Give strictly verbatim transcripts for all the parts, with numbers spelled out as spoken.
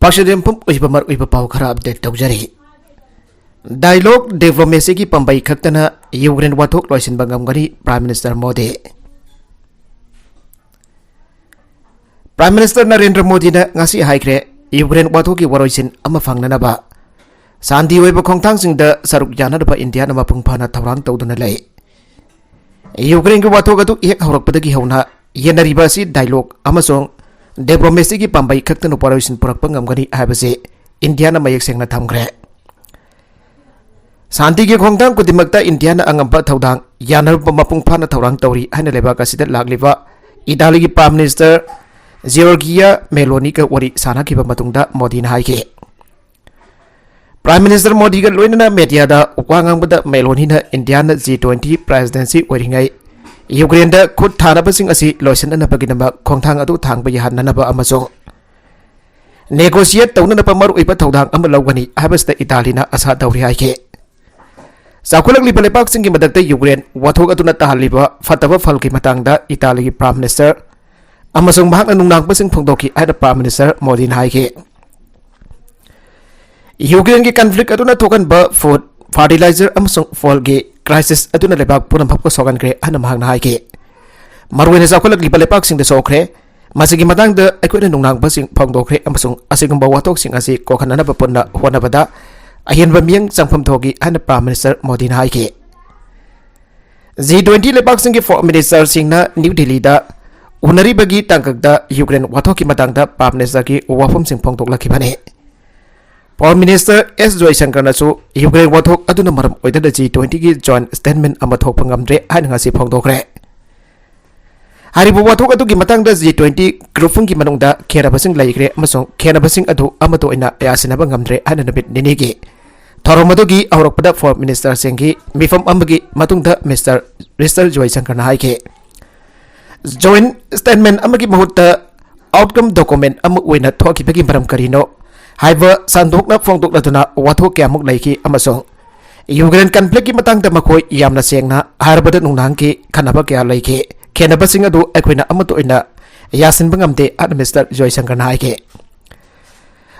ꯑꯁꯤꯗꯤ ꯃꯐꯝ ꯑꯣꯏꯕ ꯃꯔꯨꯑꯣꯏꯕ ꯄꯥꯎ ꯈꯔ ꯑꯞꯗꯦꯠ ꯇꯧꯖꯔꯤ꯫ ꯗꯥꯏꯂꯣꯒ ꯗꯤꯄ꯭ꯂꯣꯃꯦꯁꯤꯒꯤ ꯄꯥꯝꯕꯩ ꯈꯛꯇꯅ ꯌꯨꯀ꯭ꯔꯦꯟ ꯋꯥꯊꯣꯛ ꯂꯣꯏꯁꯤꯟꯕ ꯉꯝꯒꯅꯤ, prime minister Modi. Prime minister Narendra ꯃꯣꯗꯤꯅ ꯉꯁꯤ ꯍꯥꯏꯈ꯭ꯔꯦ, ꯌꯨꯀ꯭ꯔꯦꯟ ꯋꯥꯊꯣꯛꯀꯤ ꯋꯥꯔꯣꯏꯁꯤꯟ ꯑꯃ ꯐꯪꯅꯅꯕ ꯁꯥꯟꯇꯤ ꯑꯣꯏꯕ ꯈꯣꯡꯊꯥꯡꯁꯤꯡꯗ ꯁꯔꯨꯛ ꯌꯥꯅꯅꯕ ꯏꯟꯗꯤꯌꯥꯅ ꯃꯄꯨꯡ ꯐꯥꯅ ꯊꯧꯔꯥꯡ ꯇꯧꯗꯨꯅ ꯂꯩ꯫ ꯌꯨꯀ꯭ꯔꯦꯟꯒꯤ ꯋꯥꯊꯣꯛ ꯑꯗꯨ ꯍꯦꯛ ꯍꯧꯔꯛꯄꯗꯒꯤ ꯍꯧꯅ ꯌꯦꯟꯅꯔꯤꯕ ꯑꯁꯤ ꯗꯥꯏꯂꯣꯒ ꯑꯃꯁꯨꯡ ꯗꯤꯄ꯭ꯂꯣꯃꯦꯁꯤꯒꯤ ꯄꯥꯝꯕꯩ ꯈꯛꯇꯅ ꯋꯥꯔꯣꯏꯁꯤꯟ ꯄꯨꯔꯛꯄ ꯉꯝꯒꯅꯤ ꯍꯥꯏꯕꯁꯤ ꯏꯟꯗꯤꯌꯥꯅ ꯃꯌꯦꯛ ꯁꯦꯡꯅ ꯊꯝꯈ꯭ꯔꯦ꯫ ꯁꯥꯟꯇꯤꯒꯤ ꯈꯣꯡꯊꯥꯡ ꯈꯨꯗꯤꯡꯃꯛꯇ ꯏꯟꯗꯤꯌꯥꯅ ꯑꯉꯝꯕ ꯊꯧꯗꯥꯡ ꯌꯥꯅꯕ ꯃꯄꯨꯡ ꯐꯥꯅ ꯊꯧꯔꯥꯡ ꯇꯧꯔꯤ ꯍꯥꯏꯅ ꯂꯩꯕꯥꯛ ꯑꯁꯤꯗ ꯂꯥꯛꯂꯤꯕ ꯏꯇꯥꯂꯤꯒꯤ ꯄ꯭ꯔꯥꯏꯝ ꯃꯤꯅꯤꯁꯇꯔ ꯖꯤꯑꯣꯔꯒꯤꯌꯥ ꯃꯦꯂꯣꯅꯤꯒ ꯋꯥꯔꯤ ꯁꯥꯟꯅꯈꯤꯕ ꯃꯇꯨꯡꯗ ꯃꯣꯗꯤꯅ ꯍꯥꯏꯈꯤ꯫ ꯄ꯭ꯔꯥꯏꯝ ꯃꯤꯅꯤꯁꯇꯔ ꯃꯣꯗꯤꯒ ꯂꯣꯏꯅꯅ ꯃꯦꯗꯤꯌꯥꯗ ꯋꯥ ꯉꯥꯡꯕꯗ ꯃꯦꯂꯣꯅꯤꯅ ꯏꯟꯗꯤꯌꯥꯅ ꯖꯤ ꯇ꯭ꯋꯦꯟꯇꯤ ꯄ꯭ꯔꯦꯁꯤꯗꯦꯟꯁꯤ ꯑꯣꯏꯔꯤꯉꯩ ꯌꯨꯀ꯭ꯔꯦꯟꯗ ꯈꯨꯠ ꯊꯥꯅꯕꯁꯤꯡ ꯑꯁꯤ ꯂꯣꯏꯁꯤꯟꯅꯅꯕꯒꯤꯗꯃꯛ ꯈꯣꯡꯊꯥꯡ ꯑꯗꯨ ꯊꯥꯡꯕ ꯌꯥꯍꯟꯅꯅꯕ ꯑꯃꯁꯨꯡ ꯅꯦꯒꯣꯁꯤꯌꯦꯠ ꯇꯧꯅꯅꯕ ꯃꯔꯨꯑꯣꯏꯕ ꯊꯧꯗꯥꯡ ꯑꯃ ꯂꯧꯒꯅꯤ ꯍꯥꯏꯕꯁꯤꯗ ꯏꯇꯥꯂꯤꯅ ꯑꯁꯥ ꯇꯧꯔꯤ ꯍꯥꯏꯈꯤ꯫ ꯆꯥꯎꯈꯠꯂꯛꯂꯤꯕ ꯂꯩꯕꯥꯛꯁꯤꯡꯒꯤ ꯃꯊꯛꯇ ꯌꯨꯀ꯭ꯔꯦꯟ ꯋꯥꯊꯣꯛ ꯑꯗꯨꯅ ꯇꯥꯍꯜꯂꯤꯕ ꯐꯠꯇꯕ ꯐꯜꯒꯤ ꯃꯇꯥꯡꯗ ꯏꯇꯥꯂꯤꯒꯤ ꯄ꯭ꯔꯥꯏꯝ ꯃꯤꯅꯤꯁꯇꯔ ꯑꯃꯁꯨꯡ ꯃꯍꯥꯛꯅ ꯅꯨꯡꯅꯥꯡꯕꯁꯤꯡ ꯐꯣꯡꯗꯣꯛꯈꯤ ꯍꯥꯏꯅ ꯄ꯭ꯔꯥꯏꯝ ꯃꯤꯅꯤꯁꯇꯔ ꯃꯣꯗꯤꯅ ꯍꯥꯏꯈꯤ꯫ ꯌꯨꯀ꯭ꯔꯦꯟꯒꯤ ꯀꯟꯐ꯭ꯂꯤꯛ ꯑꯗꯨꯅ ꯊꯣꯛꯍꯟꯕ ꯐꯨꯗ, ꯐꯔꯇꯤꯂꯥꯏꯖꯔ ꯑꯃꯁꯨꯡ ꯐꯣꯜꯒꯤ ꯀ꯭ꯔꯥꯏꯁꯤꯁ ꯑꯗꯨꯅ ꯂꯩꯕꯥꯛ ꯄꯨꯝꯅꯃꯛꯄꯨ ꯁꯣꯛꯍꯟꯈ꯭ꯔꯦ ꯍꯥꯏꯅ ꯃꯍꯥꯛꯅ ꯍꯥꯏꯈꯤ꯫ ꯃꯔꯨꯑꯣꯏꯅ ꯆꯥꯎꯈꯠꯂꯛꯂꯤꯕ ꯂꯩꯕꯥꯛꯁꯤꯡꯗ ꯁꯣꯛꯈ꯭ꯔꯦ꯫ ꯃꯁꯤꯒꯤ ꯃꯇꯥꯡꯗ ꯑꯩꯈꯣꯏꯅ ꯅꯨꯡꯅꯥꯡꯕꯁꯤꯡ ꯐꯣꯡꯗꯣꯛꯈ꯭ꯔꯦ ꯑꯃꯁꯨꯡ ꯑꯁꯤꯒꯨꯝꯕ ꯋꯥꯊꯣꯛꯁꯤꯡ ꯑꯁꯤ ꯀꯣꯛꯍꯟꯅꯅꯕ ꯄꯨꯟꯅ ꯍꯣꯠꯅꯕꯗ ꯑꯍꯦꯟꯕ ꯃꯤꯠꯌꯦꯡ ꯆꯪꯐꯝ ꯊꯣꯛꯏ ꯍꯥꯏꯅ ꯄ꯭ꯔꯥꯏꯝ ꯃꯤꯅꯤꯁꯇꯔ ꯃꯣꯗꯤꯅ ꯍꯥꯏꯈꯤ꯫ ꯖꯤ ꯇ꯭ꯋꯦꯟꯇꯤ ꯂꯩꯕꯥꯛꯁꯤꯡꯒꯤ ꯐꯣꯔ ꯃꯤꯅꯤꯁꯇꯔꯁꯤꯡꯅ ꯅ꯭ꯌꯨ ꯗꯤꯜꯂꯤꯗ ꯎꯅꯔꯤꯕꯒꯤ ꯇꯥꯡꯀꯛꯇ ꯌꯨꯀ꯭ꯔꯦꯟ ꯋꯥꯊꯣꯛꯀꯤ ꯃꯇꯥꯡꯗ ꯄ꯭ꯔꯥꯏꯝ ꯃꯤꯅꯤꯁꯇꯔꯒꯤ ꯋꯥꯐꯝꯁꯤꯡ ꯐꯣꯡꯗꯣꯛꯂꯛꯈꯤꯕꯅꯤ꯫ ꯐꯣꯔ ꯃꯤꯅꯤꯁꯇꯔ ꯑꯦꯁ ꯖꯣꯏꯁꯪꯀꯔꯅꯁꯨ ꯌꯨꯀ꯭ꯔꯦꯟ ꯋꯥꯊꯣꯛ ꯑꯗꯨꯅ ꯃꯔꯝ ꯑꯣꯏꯗꯨꯅ ꯖꯤ ꯇ꯭ꯋꯦꯟꯇꯤꯒꯤ ꯖꯣꯏꯟ ꯁ꯭ꯇꯦꯠꯃꯦꯟ ꯑꯃ ꯊꯣꯛꯄ ꯉꯝꯗ꯭ꯔꯦ ꯍꯥꯏꯅ ꯉꯁꯤ ꯐꯣꯡꯗꯣꯛꯈ꯭ꯔꯦ꯫ ꯍꯥꯏꯔꯤꯕ ꯋꯥꯊꯣꯛ ꯑꯗꯨꯒꯤ ꯃꯇꯥꯡꯗ ꯖꯤ ꯇ꯭ꯋꯦꯟꯇꯤ ꯒ꯭ꯔꯨꯞ ꯐꯣꯝꯒꯤ ꯃꯅꯨꯡꯗ ꯈꯦꯠꯅꯕꯁꯤꯡ ꯂꯩꯈ꯭ꯔꯦ ꯑꯃꯁꯨꯡ ꯈꯦꯠꯅꯕꯁꯤꯡ ꯑꯗꯨ ꯑꯃꯠꯇ ꯑꯣꯏꯅ ꯌꯥꯁꯤꯟꯅꯕ ꯉꯝꯗ꯭ꯔꯦ ꯍꯥꯏꯅ ꯅꯨꯃꯤꯠ ꯅꯤꯅꯤꯒꯤ ꯊꯧꯔꯝ ꯑꯗꯨꯒꯤ ꯍꯧꯔꯛꯄꯗ ꯐꯣꯔ ꯃꯤꯅꯤꯁꯇꯔꯁꯤꯡꯒꯤ ꯃꯤꯐꯝ ꯑꯃꯒꯤ ꯃꯇꯨꯡꯗ ꯃꯤꯁꯇꯔ ꯃꯤꯁꯇꯔ ꯖꯣꯏꯁꯪꯀꯔꯅ ꯍꯥꯏꯈꯤ꯫ ꯖꯣꯏꯟ ꯁ꯭ꯇꯦꯠꯃꯦꯟ ꯑꯃꯒꯤ ꯃꯍꯨꯠꯇ ꯑꯥꯎꯠꯀꯝ ꯗꯣꯀꯨꯃꯦꯟ ꯑꯃ ꯑꯣꯏꯅ ꯊꯣꯛꯈꯤꯕꯒꯤ ꯃꯔꯝ ꯀꯔꯤꯅꯣ ꯍꯥꯏꯕ ꯁꯟꯗꯣꯛꯅ ꯐꯣꯡꯗꯣꯛꯂꯗꯨꯅ ꯋꯥꯊꯣꯛ ꯀꯌꯥꯃꯨꯛ ꯂꯩꯈꯤ ꯑꯃꯁꯨꯡ ꯌꯨꯀ꯭ꯔꯦꯟ ꯀꯟꯐ꯭ꯂꯤꯛꯀꯤ ꯃꯇꯥꯡꯗ ꯃꯈꯣꯏ ꯌꯥꯝꯅ ꯁꯦꯡꯅ ꯍꯥꯏꯔꯕꯗ ꯅꯨꯡꯅꯥꯡꯒꯤ ꯈꯟꯅꯕ ꯀꯌꯥ ꯂꯩꯈꯤ꯫ ꯈꯦꯟꯅꯕꯁꯤꯡ ꯑꯗꯨ ꯑꯩꯈꯣꯏꯅ ꯑꯃꯠꯇ ꯑꯣꯏꯅ ꯌꯥꯁꯤꯟꯕ ꯉꯝꯗꯦ ꯍꯥꯏꯅ ꯃꯤꯁꯇꯔ ꯖꯣꯏꯁꯪꯀꯔꯅ ꯍꯥꯏꯈꯤ꯫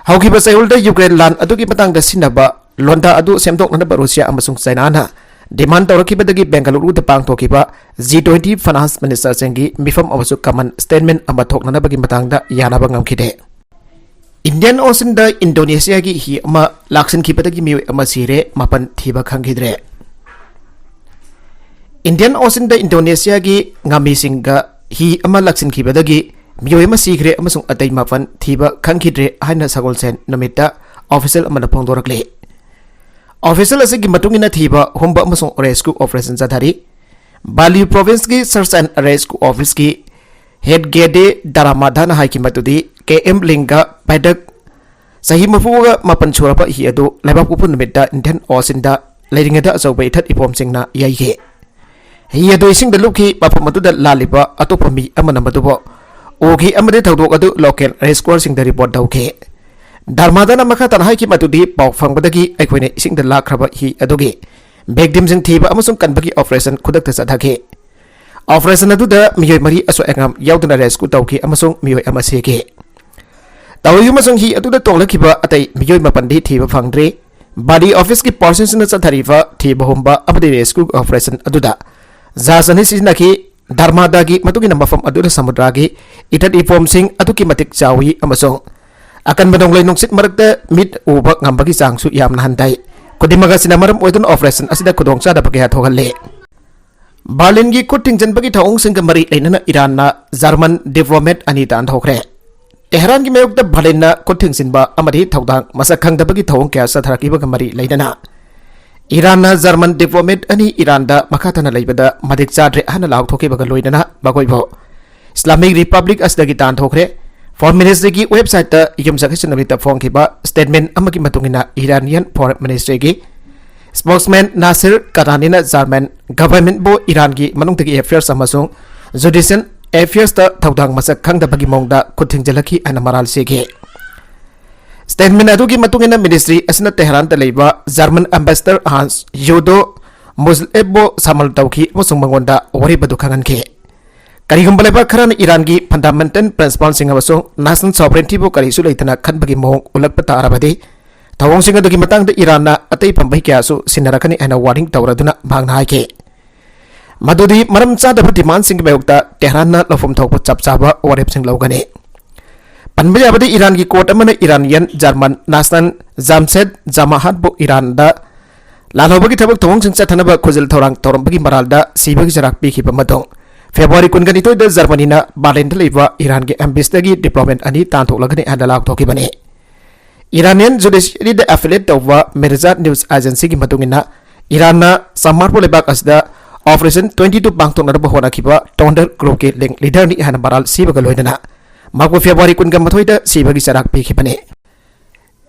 ꯍꯧꯈꯤꯕ ꯆꯌꯣꯜꯗ ꯌꯨꯀ꯭ꯔꯦꯟ ꯂꯥꯟ ꯑꯗꯨꯒꯤ ꯃꯇꯥꯡꯗ ꯁꯤꯟꯅꯕ ꯂꯣꯟꯗꯥ ꯑꯗꯨ ꯁꯦꯝꯗꯣꯛꯅꯅꯕ ꯔꯨꯁꯤꯌꯥ ꯑꯃꯁꯨꯡ ꯆꯥꯏꯅꯥꯅ demand ꯇꯧꯔꯛꯈꯤꯕꯗꯒꯤ ꯕꯦꯡꯒꯂꯨꯔꯨꯗ ꯄꯥꯡꯊꯣꯛꯈꯤꯕ G twenty finance ministerꯁꯤꯡꯒꯤ ꯃꯤꯐꯝ ꯑꯃꯁꯨ common statement ꯑꯃ ꯊꯣꯛꯅꯅꯕꯒꯤ ꯃꯇꯥꯡꯗ ꯌꯥꯅꯕ ꯉꯝꯈꯤꯗꯦ꯫ Indian Oceanꯗ ꯏꯟꯗꯣꯅꯦꯁꯤꯌꯥꯒꯤ ꯍꯤ ꯑꯃ ꯂꯥꯛꯁꯤꯟꯈꯤꯕꯗꯒꯤ ꯃꯤꯑꯣꯏ ꯑꯃ ꯁꯤꯔꯦ, ꯃꯥꯄꯟ ꯊꯤꯕ ꯈꯪꯈꯤꯗ꯭ꯔꯦ꯫ Indian Oceanꯗ ꯏꯟꯗꯣꯅꯦꯁꯤꯌꯥꯒꯤ ꯉꯥꯃꯤꯁꯤꯡꯒ ꯍꯤ ꯑꯃ ꯂꯥꯛꯁꯤꯟꯈꯤꯕꯗꯒꯤ ꯃꯤꯑꯣꯏ ꯑꯃ ꯁꯤꯈ꯭ꯔꯦ ꯑꯃꯁꯨꯡ ꯑꯇꯩ ꯃꯥꯄꯟ ꯊꯤꯕ ꯈꯪꯈꯤꯗ꯭ꯔꯦ ꯍꯥꯏꯅ ꯁꯒꯣꯜꯁꯦꯟ ꯅꯨꯃꯤꯠꯇ official ꯑꯃꯅ ꯐꯣꯡꯗꯣꯔꯛꯂꯤ꯫ Official ꯑꯁꯤꯒꯤ ꯃꯇꯨꯡ ꯏꯟꯅ ꯊꯤꯕ ꯍꯨꯝꯕ ꯑꯃꯁꯨꯡ rescue operation ꯆꯠꯊꯔꯤ꯫ Bali provinceꯀꯤ search and rescue officeꯀꯤ head Gede Daramadana ꯍꯥꯏꯈꯤ ꯃꯗꯨꯗꯤ K M Lingga Padak ꯆꯍꯤ ꯃꯔꯤꯐꯨꯒ ꯃꯥꯄꯟ ꯁꯨꯔꯕ ꯍꯤ ꯑꯗꯨ ꯂꯩꯕꯥꯛꯄꯣꯛꯄ ꯅꯨꯃꯤꯠꯇ Indian Oceanꯗ ꯂꯩꯔꯤꯉꯩꯗ ꯑꯆꯧꯕ ꯏꯊꯠ ꯏꯐꯣꯝꯁꯤꯡꯅ ꯌꯩꯈꯤ꯫ ꯍꯤ ꯑꯗꯨ ꯏꯁꯤꯡꯗ ꯂꯨꯞꯈꯤ, ꯃꯐꯝ ꯑꯗꯨꯗ ꯂꯥꯜꯂꯤꯕ ꯑꯇꯣꯞꯄ ꯃꯤ ꯑꯃꯅ ꯃꯗꯨꯕꯨ ꯎꯈꯤ ꯑꯃꯗꯤ ꯊꯧꯗꯣꯛ ꯑꯗꯨ local rescuerꯁꯤꯡꯗ report ꯇꯧꯈꯤ꯫ ꯙꯔꯃꯥꯗꯥꯅ ꯃꯈꯥ ꯇꯥꯅ ꯍꯥꯏꯈꯤ ꯃꯗꯨꯗꯤ ꯄꯥꯎ ꯐꯪꯕꯗꯒꯤ ꯑꯩꯈꯣꯏꯅ ꯏꯁꯤꯡꯗ ꯂꯥꯛꯈ꯭ꯔꯕ ꯍꯤ ꯑꯗꯨꯒꯤ victimꯁꯤꯡ ꯊꯤꯕ ꯑꯃꯁꯨꯡ ꯀꯟꯕꯒꯤ operation ꯈꯨꯗꯛꯇ ꯆꯠꯊꯈꯤ꯫ Operation ꯑꯗꯨꯗ ꯃꯤꯑꯣꯏ ꯃꯔꯤ ꯑꯁꯣꯏ ꯑꯉꯥꯝ ꯌꯥꯎꯗꯅ rescue ꯇꯧꯈꯤ ꯑꯃꯁꯨꯡ ꯃꯤꯑꯣꯏ ꯑꯃ ꯁꯤꯈꯤ꯫ ꯇꯧꯔꯤꯕ ꯑꯃꯁꯨꯡ ꯍꯤ ꯑꯗꯨꯗ ꯇꯣꯡꯂꯛꯈꯤꯕ ꯑꯇꯩ ꯃꯤꯑꯣꯏ ꯃꯥꯄꯟꯗꯤ ꯊꯤꯕ ꯐꯪꯗ꯭ꯔꯤ꯫ Bali officeꯀꯤ personꯁꯤꯡꯅ ꯆꯠꯊꯔꯤꯕ ꯊꯤꯕ ꯍꯨꯝꯕ ꯑꯃꯗꯤ rescue operation ꯑꯗꯨꯗ ꯖꯍꯥꯖ ꯑꯅꯤ ꯁꯤꯖꯤꯟꯅꯈꯤ꯫ ꯙꯔꯃꯥꯗꯥꯒꯤ ꯃꯇꯨꯡ ꯏꯟꯅ ꯃꯐꯝ ꯑꯗꯨꯗ ꯁꯃꯨꯗ꯭ꯔꯒꯤ ꯏꯊꯠ ꯏꯐꯣꯝꯁꯤꯡ ꯑꯗꯨꯛꯀꯤ ꯃꯇꯤꯛ ꯆꯥꯎꯏ ꯑꯃꯁꯨꯡ ꯑꯀꯟꯕ ꯅꯣꯡꯂꯩ ꯅꯨꯡꯁꯤꯠ ꯃꯔꯛꯇ ꯃꯤꯠ ꯎꯕ ꯉꯝꯕꯒꯤ ꯆꯥꯡꯁꯨ ꯌꯥꯝꯅ ꯍꯟꯊꯩ꯫ ꯈꯨꯗꯤꯡꯃꯛ ꯑꯁꯤꯅ ꯃꯔꯝ ꯑꯣꯏꯗꯨꯅ operation ꯑꯁꯤꯗ ꯈꯨꯗꯣꯡꯆꯥꯗꯕ ꯀꯌꯥ ꯊꯣꯛꯍꯜꯂꯤ꯫ ꯕꯔꯂꯤꯟꯒꯤ ꯈꯨꯠ ꯊꯤꯡꯖꯤꯟꯕꯒꯤ ꯊꯧꯑꯣꯡꯁꯤꯡꯒ ꯃꯔꯤ ꯂꯩꯅꯅ ꯏꯔꯥꯟꯅ ꯖꯔꯃꯟ diplomat ꯑꯅꯤ ꯇꯥꯟꯊꯣꯛꯈ꯭ꯔꯦ꯫ ꯇꯦꯍꯔꯥꯟꯒꯤ ꯃꯥꯌꯣꯛꯇ ꯕꯔꯂꯤꯟꯅ ꯈꯨꯠ ꯊꯤꯡꯖꯤꯟꯕ ꯑꯃꯗꯤ ꯊꯧꯗꯥꯡ ꯃꯁꯛ ꯈꯪꯗꯕꯒꯤ ꯊꯧꯑꯣꯡ ꯀꯌꯥ ꯆꯠꯊꯔꯛꯈꯤꯕꯒ ꯃꯔꯤ ꯂꯩꯅꯅ ꯏꯔꯥꯟꯅ ꯖꯔꯃꯟ diplomat ꯑꯅꯤ ꯏꯔꯥꯟꯗ ꯃꯈꯥ ꯇꯥꯅ ꯂꯩꯕꯗ ꯃꯇꯤꯛ ꯆꯥꯗ꯭ꯔꯦ ꯍꯥꯏꯅ ꯂꯥꯎꯊꯣꯛꯈꯤꯕꯒ ꯂꯣꯏꯅꯅ ꯃꯈꯣꯏꯕꯨ Islamic Republic ꯑꯁꯤꯗꯒꯤ ꯇꯥꯟꯊꯣꯛꯈ꯭ꯔꯦ꯫ Foreign ministryꯒꯤ websiteꯇ ꯌꯨꯝꯁꯀꯩꯁ ꯅꯨꯃꯤꯠꯇ ꯐꯣꯡꯈꯤꯕ statement ꯑꯃꯒꯤ ꯃꯇꯨꯡ ꯏꯟꯅ Iranian Foreign Ministryꯒꯤ spokesman Nasir Kananiꯅ German governmentꯕꯨ ꯏꯔꯥꯟꯒꯤ ꯃꯅꯨꯡꯗꯒꯤ affairs ꯑꯃꯁꯨꯡ judicial affairsꯇ ꯊꯧꯗꯥꯡ ꯃꯁꯛ ꯈꯪꯗꯕꯒꯤ ꯃꯑꯣꯡꯗ ꯈꯨꯠ ꯊꯤꯡꯖꯤꯜꯂꯛꯈꯤ ꯍꯥꯏꯅ ꯃꯔꯥꯜ ꯁꯤꯈꯤ꯫ Statement ꯑꯗꯨꯒꯤ ꯃꯇꯨꯡ ꯏꯟꯅ ministry ꯑꯁꯤꯅ ꯇꯦꯍꯔꯥꯟꯗ ꯂꯩꯕ German ambassador Hans Jodo Muslebꯕꯨ summon ꯇꯧꯈꯤ ꯑꯃꯁꯨꯡ ꯃꯉꯣꯟꯗ ꯋꯥꯔꯦꯞ ꯑꯗꯨ ꯈꯪꯍꯟꯈꯤ꯫ ꯀꯔꯤꯒꯨꯝꯕ ꯂꯩꯕꯥꯛ ꯈꯔꯅ ꯏꯔꯥꯟꯒꯤ fundamental principleꯁꯤꯡ ꯑꯃꯁꯨꯡ national sovereigntyꯕꯨ ꯀꯔꯤꯁꯨ ꯂꯩꯇꯅ ꯈꯟꯕꯒꯤ ꯃꯑꯣꯡ ꯎꯠꯂꯛꯄ ꯇꯥꯔꯕꯗꯤ, ꯊꯧꯑꯣꯡꯁꯤꯡ ꯑꯗꯨꯒꯤ ꯃꯇꯥꯡꯗ ꯏꯔꯥꯟꯅ ꯑꯇꯩ ꯄꯥꯝꯕꯩ ꯀꯌꯥꯁꯨ ꯁꯤꯟꯅꯔꯛꯀꯅꯤ ꯍꯥꯏꯅ warning ꯇꯧꯔꯗꯨꯅ ꯃꯍꯥꯛꯅ ꯍꯥꯏꯈꯤ꯫ ꯃꯗꯨꯗꯤ ꯃꯔꯝ ꯆꯥꯗꯕ demandꯁꯤꯡꯒꯤ ꯃꯥꯌꯣꯛꯇ ꯇꯦꯍꯔꯥꯟꯅ ꯂꯧꯐꯝ ꯊꯣꯛꯄ ꯆꯞ ꯆꯥꯕ ꯋꯥꯔꯦꯞꯁꯤꯡ ꯂꯧꯒꯅꯤ꯫ ꯄꯟꯕ ꯌꯥꯕꯗꯤ, ꯏꯔꯥꯟꯒꯤ court ꯑꯃꯅ Iranian German national Jamshed Jamahatꯕꯨ ꯏꯔꯥꯟꯗ ꯂꯥꯜꯍꯧꯕꯒꯤ ꯊꯕꯛ ꯊꯧꯑꯣꯡꯁꯤꯡ ꯆꯠꯊꯅꯕ ꯈꯨꯖꯤꯜ ꯊꯧꯔꯥꯡ ꯇꯧꯔꯝꯕꯒꯤ ꯃꯔꯥꯜꯗ ꯁꯤꯕꯒꯤ ꯆꯩꯔꯥꯛ ꯄꯤꯈꯤꯕ ꯃꯇꯨꯡ, ꯐꯦꯕ꯭ꯔꯨꯋꯥꯔꯤ ꯀꯨꯟꯒ ꯅꯤꯊꯣꯏꯗ ꯖꯔꯃꯅꯤꯅ ꯕꯥꯔꯂꯤꯟꯗ ꯂꯩꯕ ꯏꯔꯥꯟꯒꯤ embassyꯗꯒꯤ diplomat ꯑꯅꯤ ꯇꯥꯟꯊꯣꯛꯂꯒꯅꯤ ꯍꯥꯏꯅ ꯂꯥꯎꯊꯣꯛꯈꯤꯕꯅꯤ꯫ Iranian judiciaryꯗ affiliate ꯇꯧꯕ Mirza News Agencyꯒꯤ ꯃꯇꯨꯡ ꯏꯟꯅ, ꯏꯔꯥꯟꯅ ꯆꯃꯥꯔꯄꯨ ꯂꯩꯕꯥꯛ ꯑꯁꯤꯗ Operation twenty two ꯄꯥꯡꯊꯣꯛꯅꯅꯕ ꯍꯣꯠꯅꯈꯤꯕ Tonder groupꯀꯤ leaderꯅꯤ ꯍꯥꯏꯅ ꯃꯔꯥꯜ ꯁꯤꯕꯒ ꯂꯣꯏꯅꯅ ꯃꯍꯥꯛꯄꯨ ꯐꯦꯕ꯭ꯔꯨꯋꯥꯔꯤ ꯀꯨꯟꯒ ꯃꯥꯊꯣꯏꯗ ꯁꯤꯕꯒꯤ ꯆꯩꯔꯥꯛ ꯄꯤꯈꯤꯕꯅꯤ꯫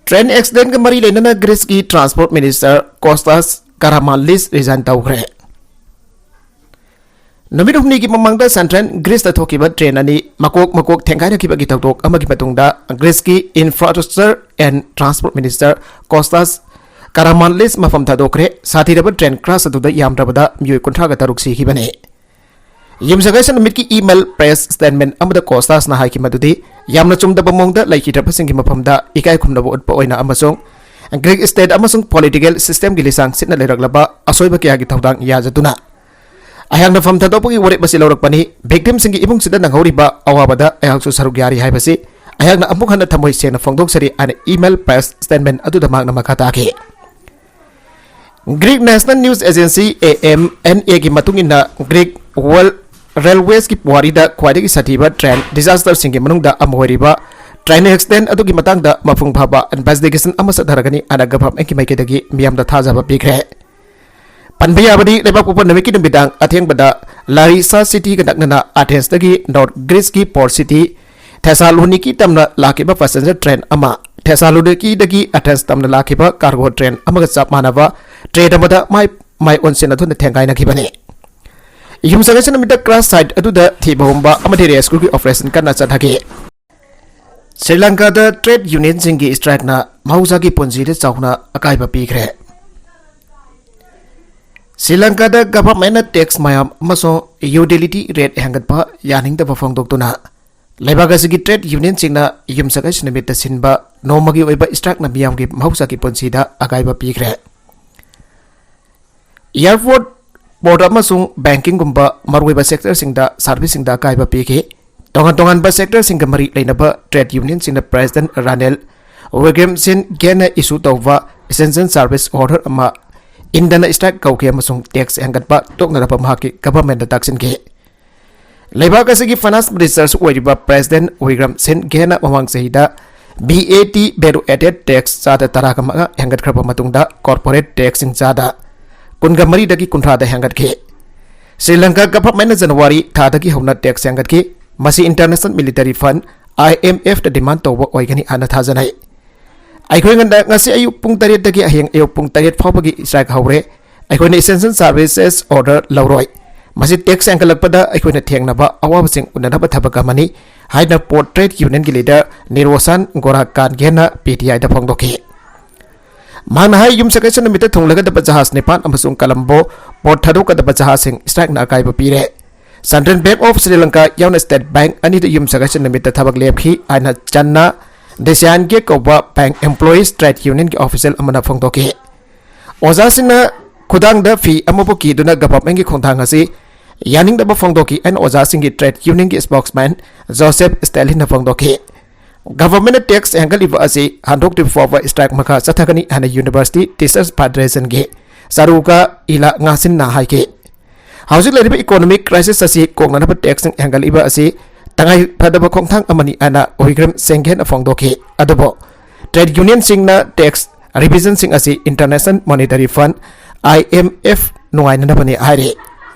Train accidentꯀ ꯃꯔꯤ ꯂꯩꯅꯅ Greeceꯀꯤ transport minister Kostas Karamanlis resign ꯇꯧꯈ꯭ꯔꯦ꯫ ꯅꯨꯃꯤꯠ ꯍꯨꯝꯅꯤꯒꯤ ꯃꯃꯥꯡꯗ central Greeceꯇ ꯊꯣꯛꯈꯤꯕ train ꯑꯅꯤ ꯃꯀꯣꯛ ꯃꯀꯣꯛ ꯊꯦꯡꯒꯥꯏꯅꯈꯤꯕꯒꯤ ꯊꯧꯗꯣꯛ ꯑꯃꯒꯤ ꯃꯇꯨꯡꯗ Greeceꯀꯤ infrastructure and transport minister Kostas Karamanlis ꯃꯐꯝ ꯊꯥꯗꯣꯛꯈ꯭ꯔꯦ꯫ ꯁꯥꯊꯤꯔꯕ train crash ꯑꯗꯨꯗ ꯌꯥꯝꯗ꯭ꯔꯕꯗ ꯃꯤꯑꯣꯏ ꯀꯨꯟꯊ꯭ꯔꯥꯒ ꯇꯔꯨꯛ ꯁꯤꯈꯤꯕꯅꯤ꯫ ꯌꯨꯝꯁꯥꯀꯩꯁ ꯅꯨꯃꯤꯠꯀꯤ email press statement ꯑꯃꯗ ꯀꯣꯁꯇꯥꯁꯅ ꯍꯥꯏꯈꯤ ꯃꯗꯨꯗꯤ, ꯌꯥꯝꯅ ꯆꯨꯝꯗꯕ ꯃꯑꯣꯡꯗ ꯂꯩꯈꯤꯗ꯭ꯔꯕꯁꯤꯡꯒꯤ ꯃꯐꯝꯗ ꯏꯀꯥꯏ ꯈꯨꯝꯅꯕ ꯎꯠꯄ ꯑꯣꯏꯅ ꯑꯃꯁꯨꯡ Greek state ꯑꯃꯁꯨꯡ political systemꯒꯤ ꯂꯤꯆꯥꯡ ꯁꯤꯠꯅ ꯂꯩꯔꯛꯂꯕ ꯑꯁꯣꯏꯕ ꯀꯌꯥꯒꯤ ꯊꯧꯗꯥꯡ ꯌꯥꯖꯗꯨꯅ ꯑꯩꯍꯥꯛꯅ ꯐꯝ ꯊꯥꯗꯣꯛꯄꯒꯤ ꯋꯥꯔꯦꯞ ꯑꯁꯤ ꯂꯧꯔꯛꯄꯅꯤ꯫ Victimꯁꯤꯡꯒꯤ ꯏꯃꯨꯡꯁꯤꯗ ꯅꯪꯍꯧꯔꯤꯕ ꯑꯋꯥꯕꯗ ꯑꯩꯍꯥꯛꯁꯨ ꯁꯔꯨꯛ ꯌꯥꯔꯤ ꯍꯥꯏꯕꯁꯤ ꯑꯩꯍꯥꯛꯅ ꯑꯃꯨꯛ ꯍꯟꯅ ꯊꯃꯣꯏ ꯁꯦꯡꯅ ꯐꯣꯡꯗꯣꯛꯆꯔꯤ ꯍꯥꯏꯅ email press statement ꯑꯗꯨꯗ ꯃꯍꯥꯛꯅ ꯃꯈꯥ ꯇꯥꯈꯤ꯫ Greek National News Agency, A M N Aꯒꯤ ꯃꯇꯨꯡ ꯏꯟꯅ, Greek World Railwaysꯀꯤ ꯄꯨꯋꯥꯔꯤꯗ ꯈ꯭ꯋꯥꯏꯗꯒꯤ ꯁꯥꯊꯤꯕ train disasterꯁꯤꯡꯒꯤ ꯃꯅꯨꯡꯗ ꯑꯃ ꯑꯣꯏꯔꯤꯕ train accident ꯑꯗꯨꯒꯤ ꯃꯇꯥꯡꯗ ꯃꯄꯨꯡ ꯐꯥꯕ investigation ꯑꯃ ꯆꯠꯊꯔꯒꯅꯤ ꯍꯥꯏꯅ governmentꯀꯤ ꯃꯥꯏꯀꯩꯗꯒꯤ ꯃꯤꯌꯥꯝꯗ ꯊꯥꯖꯕ ꯄꯤꯈ꯭ꯔꯦ꯫ ꯄꯟꯕ ꯌꯥꯕꯗꯤ, ꯂꯩꯕꯥꯛꯄꯣꯛꯄ ꯅꯨꯃꯤꯠꯀꯤ ꯅꯨꯃꯤꯗꯥꯡ ꯑꯊꯦꯡꯕꯗ Larissa cityꯒ ꯅꯛꯅꯅ Athensꯇꯒꯤ North Greeceꯀꯤ port city Thessaloniki ꯇꯝꯅ ꯂꯥꯛꯈꯤꯕ passenger train ꯑꯃ Thessalonikiꯗꯒꯤ Athens ꯇꯝꯅ ꯂꯥꯛꯈꯤꯕ cargo train ꯑꯃꯒ ꯆꯞ ꯃꯥꯟꯅꯕ train ꯑꯃꯗ ꯃꯥꯏ ꯃꯥꯏ ꯑꯣꯟꯁꯤꯟꯅꯗꯨꯅ ꯊꯦꯡꯒꯥꯏꯅꯈꯤꯕꯅꯤ꯫ ꯌꯨꯝꯁꯥꯀꯩꯁ ꯅꯨꯃꯤꯠꯇ crash site ꯑꯗꯨꯗ ꯊꯤꯕ ꯍꯨꯝꯕ ꯑꯃꯗꯤ rescueꯒꯤ operation ꯀꯟꯅ ꯆꯠꯊꯈꯤ꯫ ꯁ꯭ꯔꯤ ꯂꯪꯀꯥꯗ trade unionꯁꯤꯡꯒꯤ strikeꯅ ꯃꯍꯧꯁꯥꯒꯤ ꯄꯨꯟꯁꯤꯗ ꯆꯥꯎꯅ ꯑꯀꯥꯏꯕ ꯄꯤꯈ꯭ꯔꯦ꯫ ꯁ꯭ꯔꯤ ꯂꯪꯀꯥꯗ ꯒꯚꯔꯟꯃꯦꯟꯠꯅ ꯇꯦꯛꯁ ꯃꯌꯥꯝ ꯑꯃꯁꯨꯡ ꯌꯨꯇꯤꯂꯤꯇꯤ ꯔꯦꯠ ꯍꯦꯟꯒꯠꯄ ꯌꯥꯅꯤꯡꯗꯕ ꯐꯣꯡꯗꯣꯛꯇꯨꯅ ꯂꯩꯕꯥꯛ ꯑꯁꯤꯒꯤ ꯇ꯭ꯔꯦꯗ ꯌꯨꯅꯤꯌꯟꯁꯤꯡꯅ ꯌꯨꯝꯁꯀꯩꯁ ꯅꯨꯃꯤꯠꯇ ꯁꯤꯟꯕ ꯅꯣꯡꯃꯒꯤ ꯑꯣꯏꯕ ꯁ꯭ꯇ꯭ꯔꯥꯏꯛꯅ ꯃꯤꯌꯥꯝꯒꯤ ꯃꯍꯧꯁꯥꯒꯤ ꯄꯨꯟꯁꯤꯗ ꯑꯀꯥꯏꯕ ꯄꯤꯈ꯭ꯔꯦ꯫ ꯑꯦꯌꯔꯄꯣꯔꯠ, ꯄꯣꯔꯠ ꯑꯃꯁꯨꯡ ꯕꯦꯡꯀꯤꯡꯒꯨꯝꯕ ꯃꯔꯨꯑꯣꯏꯕ ꯁꯦꯛꯇꯔꯁꯤꯡꯗ ꯁꯥꯔꯚꯤꯁꯁꯤꯡꯗ ꯑꯀꯥꯏꯕ ꯄꯤꯈꯤ꯫ ꯇꯣꯉꯥꯟ ꯇꯣꯉꯥꯟꯕ ꯁꯦꯛꯇꯔꯁꯤꯡꯒ ꯃꯔꯤ ꯂꯩꯅꯕ ꯇ꯭ꯔꯦꯗ ꯌꯨꯅꯤꯌꯟꯁꯤꯡꯅ ꯄ꯭ꯔꯦꯁꯤꯗꯦꯟꯠ ꯔꯥꯅꯤꯜ ꯋꯤꯀ꯭ꯔꯝꯁꯤꯟꯒꯦꯅ ꯏꯁꯨ ꯇꯧꯕ essential service order ꯑꯃ ꯏꯟꯗꯅ ꯁ꯭ꯇ꯭ꯔꯥꯏꯛ ꯀꯧꯈꯤ ꯑꯃꯁꯨꯡ ꯇꯦꯛꯁ ꯍꯦꯟꯒꯠꯄ ꯇꯣꯛꯅꯅꯕ ꯃꯍꯥꯛꯀꯤ ꯒꯚꯔꯟꯃꯦꯟꯠꯇ ꯇꯥꯛꯁꯤꯟꯈꯤ꯫ ꯂꯩꯕꯥꯛ ꯑꯁꯤꯒꯤ ꯐꯥꯏꯅꯥꯟꯁ ꯃꯤꯅꯤꯁꯇꯔꯁꯨ ꯑꯣꯏꯔꯤꯕ ꯄ꯭ꯔꯦꯁꯤꯗꯦꯟꯠ ꯋꯤꯀ꯭ꯔꯝꯁꯤꯟꯒꯦꯅ ꯃꯃꯥꯡ ꯆꯍꯤꯗ V A T value added tax ꯆꯥꯗ ꯇꯔꯥꯒ ꯃꯉꯥ ꯍꯦꯟꯒꯠꯈ꯭ꯔꯕ ꯃꯇꯨꯡꯗ ꯀꯣꯔꯄꯣꯔꯦꯠ ꯇꯦꯛꯁꯁꯤꯡ ꯆꯥꯗ ꯀꯨꯟꯒ ꯃꯔꯤꯗꯒꯤ ꯀꯨꯟꯊ꯭ꯔꯥꯗ ꯍꯦꯟꯒꯠꯈꯤ꯫ ꯁ꯭ꯔꯤ ꯂꯪꯀꯥ ꯒꯚꯔꯟꯃꯦꯟꯠꯅ ꯖꯅꯋꯥꯔꯤ ꯊꯥꯗꯒꯤ ꯍꯧꯅ ꯇꯦꯛꯁ ꯍꯦꯟꯒꯠꯈꯤ꯫ ꯃꯁꯤ ꯏꯟꯇꯔꯅꯦꯁꯅꯦꯜ ꯃꯤꯂꯤꯇꯔꯤ ꯐꯟꯗ, ꯑꯥꯏ ꯑꯦꯝ ꯑꯦꯐꯇ ꯗꯤꯃꯥꯟꯗ ꯇꯧꯕ ꯑꯣꯏꯒꯅꯤ ꯍꯥꯏꯅ ꯊꯥꯖꯅꯩ꯫ ꯑꯩꯈꯣꯏ ꯉꯟꯅ ꯉꯁꯤ ꯑꯌꯨꯛ ꯄꯨꯡ ꯇꯔꯦꯠꯇꯒꯤ ꯍꯌꯦꯡ ꯑꯌꯨꯛ ꯄꯨꯡ ꯇꯔꯦꯠ ꯐꯥꯎꯕꯒꯤ ꯁ꯭ꯇ꯭ꯔꯥꯏꯛ ꯍꯧꯔꯦ꯫ ꯑꯩꯈꯣꯏꯅ essential services order ꯂꯧꯔꯣꯏ꯫ ꯃꯁꯤ ꯇꯦꯛꯁ ꯍꯦꯟꯒꯠꯂꯛꯄꯗ ꯑꯩꯈꯣꯏꯅ ꯊꯦꯡꯅꯕ ꯑꯋꯥꯕꯁꯤꯡ ꯎꯅꯅꯕ ꯊꯕꯛ ꯑꯃꯅꯤ ꯍꯥꯏꯅ ꯄꯣꯔꯠ ꯇ꯭ꯔꯦꯗ ꯌꯨꯅꯤꯌꯟꯒꯤ ꯂꯤꯗꯔ ꯅꯤꯔꯣꯁꯥꯟ ꯒꯣꯔꯥꯀꯥꯟꯒꯦꯅ ꯄꯤ ꯇꯤ ꯑꯥꯏꯗ ꯐꯣꯡꯗꯣꯛꯈꯤ꯫ ꯃꯍꯥꯛꯅ ꯍꯥꯏ, ꯌꯨꯝꯁꯀꯩꯁ ꯅꯨꯃꯤꯠꯇ ꯊꯨꯡꯂꯒꯗꯕ ꯖꯍꯥꯖ ꯅꯤꯄꯥꯟ ꯑꯃꯁꯨꯡ ꯀꯂꯝꯕꯣ ꯄꯣꯔꯠ ꯊꯥꯗꯣꯛꯀꯗꯕ ꯖꯍꯥꯖꯁꯤꯡ ꯁ꯭ꯇ꯭ꯔꯥꯏꯛꯅ ꯑꯀꯥꯏꯕ ꯄꯤꯔꯦ꯫ Central bank of Sri Lanka ꯌꯥꯎꯅ ꯁ꯭ꯇꯦꯠ ꯕꯦꯡꯛ ꯑꯅꯤꯗ ꯌꯨꯝꯁꯀꯩꯁ ꯅꯨꯃꯤꯠꯇ ꯊꯕꯛ ꯂꯦꯞꯈꯤ ꯍꯥꯏꯅ ꯆꯟꯅ ꯗꯦꯁꯤꯌꯥꯟꯒꯦ ꯀꯧꯕ ꯕꯦꯡꯛ ꯑꯦꯝꯄ꯭ꯂꯣꯌꯤꯁ ꯇ꯭ꯔꯦꯗ ꯌꯨꯅꯤꯌꯟꯒꯤ ꯑꯣꯐꯤꯁꯤꯌꯦꯜ ꯑꯃꯅ ꯐꯣꯡꯗꯣꯛꯈꯤ꯫ ꯑꯣꯖꯥꯁꯤꯡꯅ ꯈꯨꯗꯥꯡꯗ ꯐꯤ ꯑꯃꯕꯨ ꯀꯤꯗꯨꯅ ꯒꯚꯔꯟꯃꯦꯟꯠꯀꯤ ꯈꯣꯡꯊꯥꯡ ꯑꯁꯤ ꯌꯥꯅꯤꯡꯗꯕ ꯐꯣꯡꯗꯣꯛꯈꯤ ꯍꯥꯏꯅ ꯑꯣꯖꯥꯁꯤꯡꯒꯤ ꯇ꯭ꯔꯦꯗ ꯌꯨꯅꯤꯌꯟꯒꯤ ꯁ꯭ꯄꯣꯛꯁꯃꯦꯟ ꯖꯣꯁꯦꯐ ꯁ꯭ꯇꯦꯂꯤꯟꯅ ꯐꯣꯡꯗꯣꯛꯈꯤ꯫ ꯒꯚꯔꯟꯃꯦꯟꯠꯅ ꯇꯦꯛꯁ ꯍꯦꯟꯒꯠꯂꯤꯕ ꯑꯁꯤ ꯍꯟꯗꯣꯛꯇ꯭ꯔꯤꯕ ꯐꯥꯎꯕ ꯁ꯭ꯇ꯭ꯔꯥꯏꯛ ꯃꯈꯥ ꯆꯠꯊꯒꯅꯤ ꯍꯥꯏꯅ ꯌꯨꯅꯤꯚꯔꯁꯤꯇꯤ ꯇꯤꯆꯔꯁ ꯐꯦꯗꯔꯦꯁꯟꯒꯤ ꯆꯔꯨꯀꯥ ꯏꯂꯥ ꯉꯥꯁꯤꯟꯅ ꯍꯥꯏꯈꯤ꯫ ꯍꯧꯖꯤꯛ ꯂꯩꯔꯤꯕ ꯏꯀꯣꯅꯣꯃꯤꯛ ꯀ꯭ꯔꯥꯏꯁꯤꯁ ꯑꯁꯤ ꯀꯣꯛꯅꯅꯕ ꯇꯦꯛꯁꯁꯤꯡ ꯍꯦꯟꯒꯠꯂꯛꯂꯤꯕ ꯑꯁꯤ ꯇꯉꯥꯏ ꯐꯗꯕ ꯈꯣꯡꯊꯥꯡ ꯑꯃꯅꯤ ꯍꯥꯏꯅ ꯋꯤꯀ꯭ꯔꯝ ꯁꯤꯡꯘꯦꯅ ꯐꯣꯡꯗꯣꯛꯈꯤ꯫ ꯑꯗꯨꯕꯨ ꯇ꯭ꯔꯦꯗ ꯌꯨꯅꯤꯌꯟꯁꯤꯡꯅ ꯇꯦꯛꯁ ꯔꯤꯚꯤꯖꯟꯁꯤꯡ ꯑꯁꯤ ꯏꯟꯇꯔꯅꯦꯁꯅꯦꯜ ꯃꯣꯅꯤꯇꯔꯤ ꯐꯟꯗ, ꯑꯥꯏ ꯑꯦꯝ ꯑꯦꯐ, ꯅꯨꯡꯉꯥꯏꯅꯅꯕꯅꯤ ꯍꯥꯏꯔꯤ꯫